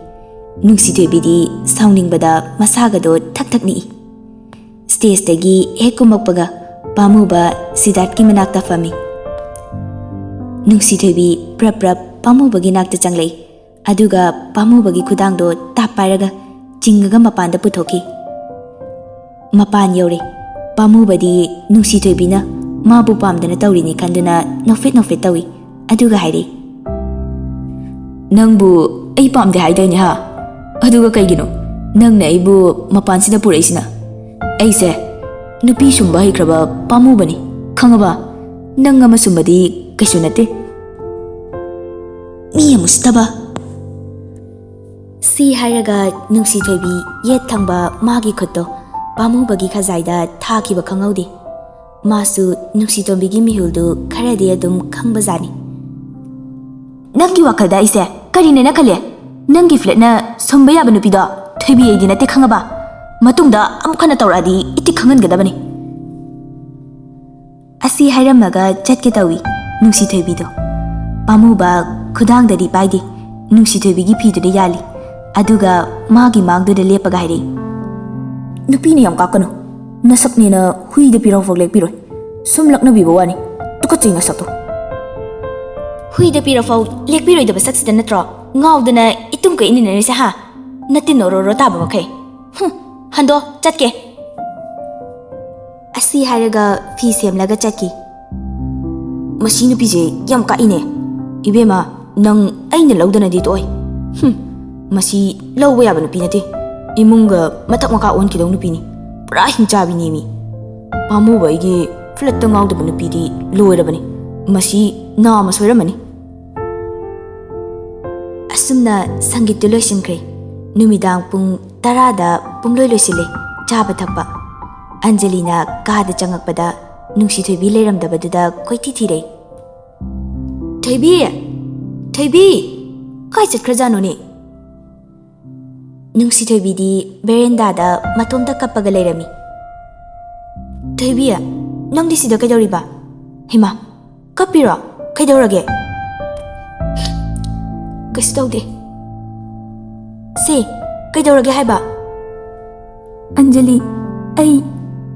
ꯅꯨꯡꯁꯤꯊꯣꯏꯕꯤꯗꯤ ꯁꯥꯎꯅꯤꯡꯕꯗ ꯃꯁꯥꯒꯗꯣ ꯊꯛ ꯊꯛ ꯅꯤꯛꯏ꯫ ꯁ꯭ꯇꯦꯖꯇꯒꯤ ꯍꯦꯛ ꯀꯨꯝꯃꯛꯄꯒ ꯄꯥꯝꯃꯨꯕ ꯁꯤꯗꯥꯔꯠꯀꯤ ꯃꯅꯥꯛꯇ ꯐꯝꯃꯤ꯫ ꯅꯨꯡꯁꯤꯊꯣꯏꯕꯤ ꯄ꯭ꯔꯞ ꯄ꯭ꯔꯞ ꯄꯥꯝꯃꯨꯕꯒꯤ ꯅꯥꯛꯇ ꯆꯪꯂꯛꯏ꯫ ꯑꯗꯨꯒ ꯄꯥꯝꯃꯨꯕꯒꯤ ꯈꯨꯗꯥꯡꯗꯣ ꯇꯥꯞ ꯄꯥꯏꯔꯒ ꯆꯤꯡꯉꯒ ꯃꯄꯥꯟꯗ ꯄꯨꯊꯣꯛꯈꯤ꯫ ꯃꯄꯥꯟ ꯌꯧꯔꯦ꯫ ꯄꯥꯝꯃꯨꯕꯗꯤ ꯅꯨꯡꯁꯤꯊꯣꯏꯕꯤꯅ ꯃꯥꯕꯨ ꯄꯥꯝꯗꯅ ꯇꯧꯔꯤꯅꯤ ꯈꯟꯗꯨꯅ ꯅꯣꯛꯐꯦꯠ ꯅꯣꯛꯐꯦꯠ ꯇꯧꯏ꯫ ꯑꯗꯨꯒ ꯍꯥꯏꯔꯛꯏ, "ꯅꯪꯕꯨ ꯑꯩ ꯄꯥꯝꯗꯦ ꯍꯥꯏꯗꯥꯏꯅꯦ, ꯍꯥ? ꯑꯗꯨꯒ ꯀꯩꯒꯤꯅꯣ ꯅꯪꯅ ꯑꯩꯕꯨ ꯃꯄꯥꯟꯁꯤꯗ ꯄꯨꯔꯛꯏꯁꯤꯅ? ꯑꯩꯁꯦ ꯅꯨꯄꯤ ꯁꯨꯝꯕ ꯍꯩꯈ꯭ꯔꯕ ꯄꯥꯝꯃꯨꯕꯅꯤ, ꯈꯪꯉꯕ? ꯅꯪ ꯑꯃ ꯁꯨꯝꯕꯗꯤ ꯀꯩꯁꯨ ꯅꯠꯇꯦ꯫ ꯃꯤ ꯑꯃ ꯎꯁꯤꯠꯇꯕ!" ꯁꯤ ꯍꯥꯏꯔꯒ ꯅꯨꯡꯁꯤꯊꯣꯏꯕꯤ ꯌꯦꯠ ꯊꯪꯕ ꯃꯥꯒꯤ ꯈꯨꯠꯇꯣ ꯄꯥꯝꯃꯨꯕꯒꯤ ꯈꯖꯥꯏꯗ ꯊꯥꯈꯤꯕ ꯈꯪꯍꯧꯗꯦ꯫ ꯃꯥꯁꯨ ꯅꯨꯡꯁꯤꯇꯣꯝꯕꯤꯒꯤ ꯃꯤꯍꯨꯜꯗꯨ ꯈꯔꯗꯤ ꯑꯗꯨꯝ ꯈꯪꯕꯖꯥꯠꯅꯤ꯫ "ꯅꯪꯒꯤ ꯋꯥꯈꯜꯗ ꯑꯩꯁꯦ ꯀꯔꯤꯅꯦꯅ ꯈꯜꯂꯦ? ꯅꯪꯒꯤ ꯐ꯭ꯂꯦꯠꯅ ꯁꯨꯝꯕ ꯌꯥꯕ ꯅꯨꯄꯤꯗꯣ ꯊꯣꯏꯕꯤ ꯑꯩꯗꯤ ꯅꯠꯇꯦ, ꯈꯪꯉꯕ? ꯃꯇꯨꯡꯗ ꯑꯃꯨꯛ ꯍꯟꯅ ꯇꯧꯔꯛꯑꯗꯤ ꯏꯇꯤꯛ ꯈꯪꯍꯟꯒꯗꯕꯅꯤ꯫" ꯑꯁꯤ ꯍꯥꯏꯔꯝꯃꯒ ꯆꯠꯀꯦ ꯇꯧꯏ ꯅꯨꯡꯁꯤꯊꯣꯏꯕꯤꯗꯣ꯫ ꯄꯥꯝꯃꯨꯕ ꯈꯨꯗꯥꯡꯗꯗꯤ ꯄꯥꯏꯗꯦ, ꯅꯨꯡꯁꯤꯊꯣꯏꯕꯤꯒꯤ ꯐꯤꯗꯨꯗ ꯌꯥꯜꯂꯤ꯫ ꯑꯗꯨꯒ ꯃꯥꯒꯤ ꯃꯥꯡꯗꯨꯗ ꯂꯦꯞꯄꯒ ꯍꯥꯏꯔꯛꯏ, "ꯅꯨꯄꯤꯅ ꯌꯥꯝ ꯀꯥꯛꯀꯅꯨ꯫ ꯅꯁꯛꯅꯦꯅ ꯍꯨꯏꯗ ꯄꯤꯔꯧꯐꯥꯎ ꯂꯦꯛꯄꯤꯔꯣꯏ꯫ ꯁꯨꯝ ꯂꯛꯅꯕꯤꯕ ꯋꯥꯅꯤ꯫ ꯇꯨꯀꯠꯆꯩ ꯅꯁꯛꯇꯣ꯫" "ꯍꯨꯏꯗ ꯄꯤꯔꯐꯥꯎ ꯂꯦꯛꯄꯤꯔꯣꯏꯗꯕ ꯁꯛꯁꯤꯗ ꯅꯠꯇ꯭ꯔꯣ ꯉꯥꯎꯗꯅ ꯏꯇꯨꯝ ꯀꯩ ꯏꯟꯅꯔꯤꯁꯦ, ꯍꯥ? ꯅꯇꯤꯟ ꯑꯣꯔꯣ ꯑꯣꯔꯣ ꯇꯥꯕ ꯃꯈꯩ꯫ ꯍꯨꯝ, ꯍꯟꯗꯣ, ꯆꯠꯀꯦ꯫" ꯑꯁꯤ ꯍꯥꯏꯔꯒ ꯐꯤ ꯁꯦꯝꯂꯒ ꯆꯠꯈꯤ꯫ "ꯃꯁꯤ ꯅꯨꯄꯤꯁꯦ ꯌꯥꯝ ꯀꯥꯛꯏꯅꯦ꯫ ꯏꯕꯦꯝꯃ, ꯅꯪ ꯑꯩꯅ ꯂꯧꯗꯅꯗꯤ ꯇꯣꯛꯑꯣꯏ꯫ ꯍꯨꯝ, ꯃꯁꯤ ꯂꯧꯕ ꯌꯥꯕ ꯅꯨꯄꯤ ꯅꯠꯇꯦ꯫ ꯏꯃꯨꯡꯒ ꯃꯊꯛ ꯃꯈꯥ ꯑꯣꯟꯈꯤꯗꯧ ꯅꯨꯄꯤꯅꯤ꯫ ꯄꯨꯔꯥ ꯍꯤꯡꯆꯥꯕꯤꯅꯦꯃꯤ꯫ ꯄꯥꯝꯃꯨꯕ ꯑꯩꯒꯤ ꯐ꯭ꯂꯦꯠꯇ ꯉꯥꯎꯗꯕ ꯅꯨꯄꯤꯗꯤ ꯂꯣꯏꯔꯕꯅꯤ꯫ ꯃꯁꯤ ꯅꯥꯃ ꯁꯣꯏꯔꯝꯃꯅꯤ꯫" ꯑꯁꯨꯝꯅ ꯁꯪꯒꯤꯠꯇꯨ ꯂꯣꯏꯁꯤꯟꯈ꯭ꯔꯦ꯫ ꯅꯨꯃꯤꯗꯥꯡ ꯄꯨꯡ ꯇꯔꯥꯗ ꯄꯨꯡꯂꯣꯏ ꯂꯣꯏꯁꯤꯜꯂꯦ ꯆꯥꯕ ꯊꯛꯄ꯫ ꯑꯟꯖꯂꯤꯅ ꯀꯥꯗ ꯆꯪꯉꯛꯄꯗ ꯅꯨꯡꯁꯤꯊꯣꯏꯕꯤ ꯂꯩꯔꯝꯗꯕꯗꯨꯗ ꯀꯣꯏꯊꯤ ꯊꯤꯔꯦ꯫ "ꯊꯣꯏꯕꯤ! ꯊꯣꯏꯕꯤ! ꯀꯥꯏ ꯆꯠꯈ꯭ꯔꯖꯥꯠꯅꯣꯅꯦ?" ꯅꯨꯡꯁꯤꯊꯣꯏꯕꯤꯗꯤ ꯕꯦꯔꯦꯟꯗꯥꯗ ꯃꯇꯣꯝꯇ ꯀꯞꯄꯒ ꯂꯩꯔꯝꯃꯤ꯫ "ꯊꯣꯏꯕꯤ, ꯅꯪꯗꯤ ꯁꯤꯗ ꯀꯩꯗꯧꯔꯤꯕ? ꯍꯩꯃꯥ, ꯀꯞꯄꯤꯔꯣ? ꯀꯩꯗꯧꯔꯒꯦ?" "ꯀꯩꯁꯨ ꯇꯧꯗꯦ꯫" "ꯁꯦ, ꯀꯩꯗꯧꯔꯒꯦ ꯍꯥꯏꯕ?" "ꯑꯟꯖꯂꯤ, ꯑꯩ,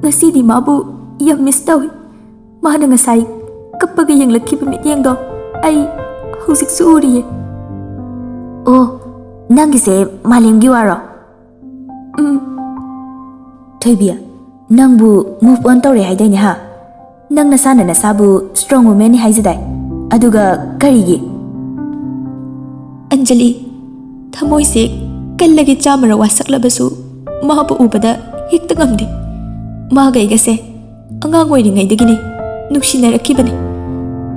ꯉꯁꯤꯗꯤ ꯃꯥꯕꯨ ꯌꯥꯝ ꯃꯤꯁ ꯇꯧꯏ꯫ ꯃꯥꯅ ꯉꯁꯥꯏ ꯀꯞꯄꯒ ꯌꯦꯡꯂꯛꯈꯤꯕ ꯃꯤꯠꯌꯦꯡꯗꯣ ꯑꯩ ꯍꯧꯖꯤꯛꯁꯨ ꯎꯔꯤꯌꯦ꯫ ꯑꯣ, ꯅꯪꯒꯤꯁꯦ ꯃꯥꯂꯦꯝꯒꯤ ꯋꯥꯔꯣ? ꯎꯝ꯫ ꯊꯣꯏꯕꯤ, ꯅꯪꯕꯨ move on ꯇꯧꯔꯦ ꯍꯥꯏꯗꯥꯏꯅꯦ, ꯍꯥ? ꯅꯪ ꯅꯁꯥꯅ ꯅꯁꯥꯕꯨ strong womanꯅꯤ ꯍꯥꯏꯖꯗꯥꯏ? ꯑꯗꯨꯒ ꯀꯔꯤꯒꯤ? ꯑꯟꯖꯂꯤ, ꯊꯃꯣꯏꯁꯦ ꯀꯜꯂꯒꯦ ꯆꯥꯝꯃꯔ ꯋꯥꯁꯛꯂꯕꯁꯨ ꯃꯥꯕꯨ ꯎꯕꯗ ꯍꯦꯛꯇ ꯉꯝꯗꯦ꯫ ꯃꯥꯒ ꯑꯩꯒꯁꯦ ꯑꯉꯥꯡ ꯑꯣꯏꯔꯤꯉꯩꯗꯒꯤꯅꯦ ꯅꯨꯡꯁꯤꯅꯔꯛꯈꯤꯕꯅꯤ꯫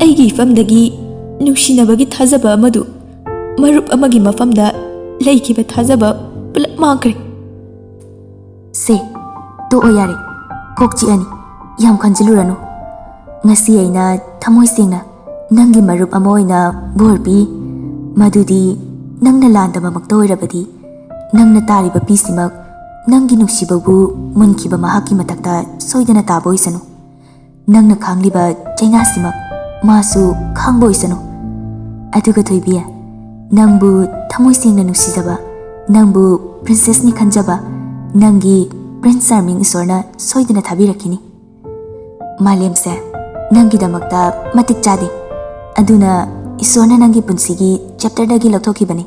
ꯑꯩꯒꯤ ꯏꯐꯝꯗꯒꯤ ꯅꯨꯡꯁꯤꯅꯕꯒꯤ ꯊꯥꯖꯕ ꯑꯃꯗꯨ ꯃꯔꯨꯞ ꯑꯃꯒꯤ ꯃꯐꯝꯗ ꯂꯩꯈꯤꯕ ꯊꯥꯖꯕ ꯄꯨꯂꯞ ꯃꯥꯡꯈ꯭ꯔꯦ꯫ ꯁꯦ, ꯇꯣꯛꯑꯣ ꯌꯥꯔꯦ꯫ ꯀꯣꯛ ꯆꯤꯛꯑꯅꯤ꯫ ꯌꯥꯝ ꯈꯟꯖꯤꯜꯂꯨꯔꯅꯨ꯫ ꯉꯁꯤ ꯑꯩꯅ ꯊꯃꯣꯏ ꯁꯦꯡꯅ ꯅꯪꯒꯤ ꯃꯔꯨꯞ ꯑꯃ ꯑꯣꯏꯅ ꯕꯣꯔ ꯄꯤ꯫ ꯃꯗꯨꯗꯤ ꯅꯪꯅ ꯂꯥꯟꯗꯕꯃꯛꯇ ꯑꯣꯏꯔꯕꯗꯤ, ꯅꯪꯅ ꯇꯥꯔꯤꯕ ꯄꯤꯁꯤꯃꯛ ꯅꯪꯒꯤ ꯅꯨꯡꯁꯤꯕꯕꯨ ꯃꯨꯟꯈꯤꯕ ꯃꯍꯥꯛꯀꯤ ꯃꯊꯛꯇ ꯁꯣꯏꯗꯅ ꯇꯥꯕ ꯑꯣꯏꯁꯅꯨ꯫ ꯅꯪꯅ ꯈꯥꯡꯂꯤꯕ ꯆꯩꯅꯥꯁꯤꯃꯛ ꯃꯥꯁꯨ ꯈꯥꯡꯕ ꯑꯣꯏꯁꯅꯨ꯫ ꯑꯗꯨꯒ ꯊꯣꯏꯕꯤ, ꯅꯪꯕꯨ ꯊꯃꯣꯏ ꯁꯦꯡꯅ ꯅꯨꯡꯁꯤꯖꯕ, ꯅꯪꯕꯨ princessꯅꯤ ꯈꯟꯖꯕ ꯅꯪꯒꯤ Prince Charming ꯏꯁꯣꯔꯅ ꯁꯣꯏꯗꯅ ꯊꯥꯕꯤꯔꯛꯈꯤꯅꯤ꯫ ꯃꯥꯂꯦꯝꯁꯦ ꯅꯪꯒꯤꯗꯃꯛꯇ ꯃꯇꯤꯛ ꯆꯥꯗꯦ꯫ ꯑꯗꯨꯅ ꯏꯁꯣꯔꯅ ꯅꯪꯒꯤ ꯄꯨꯟꯁꯤꯒꯤ chapterꯗꯒꯤ ꯂꯧꯊꯣꯛꯈꯤꯕꯅꯤ꯫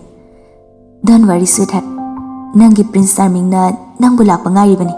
Don't worry, sweetheart. ꯅꯪꯒꯤ Prince Charmingꯅ ꯅꯪꯕꯨ ꯂꯥꯛꯄ ꯉꯥꯏꯔꯤꯕꯅꯤ꯫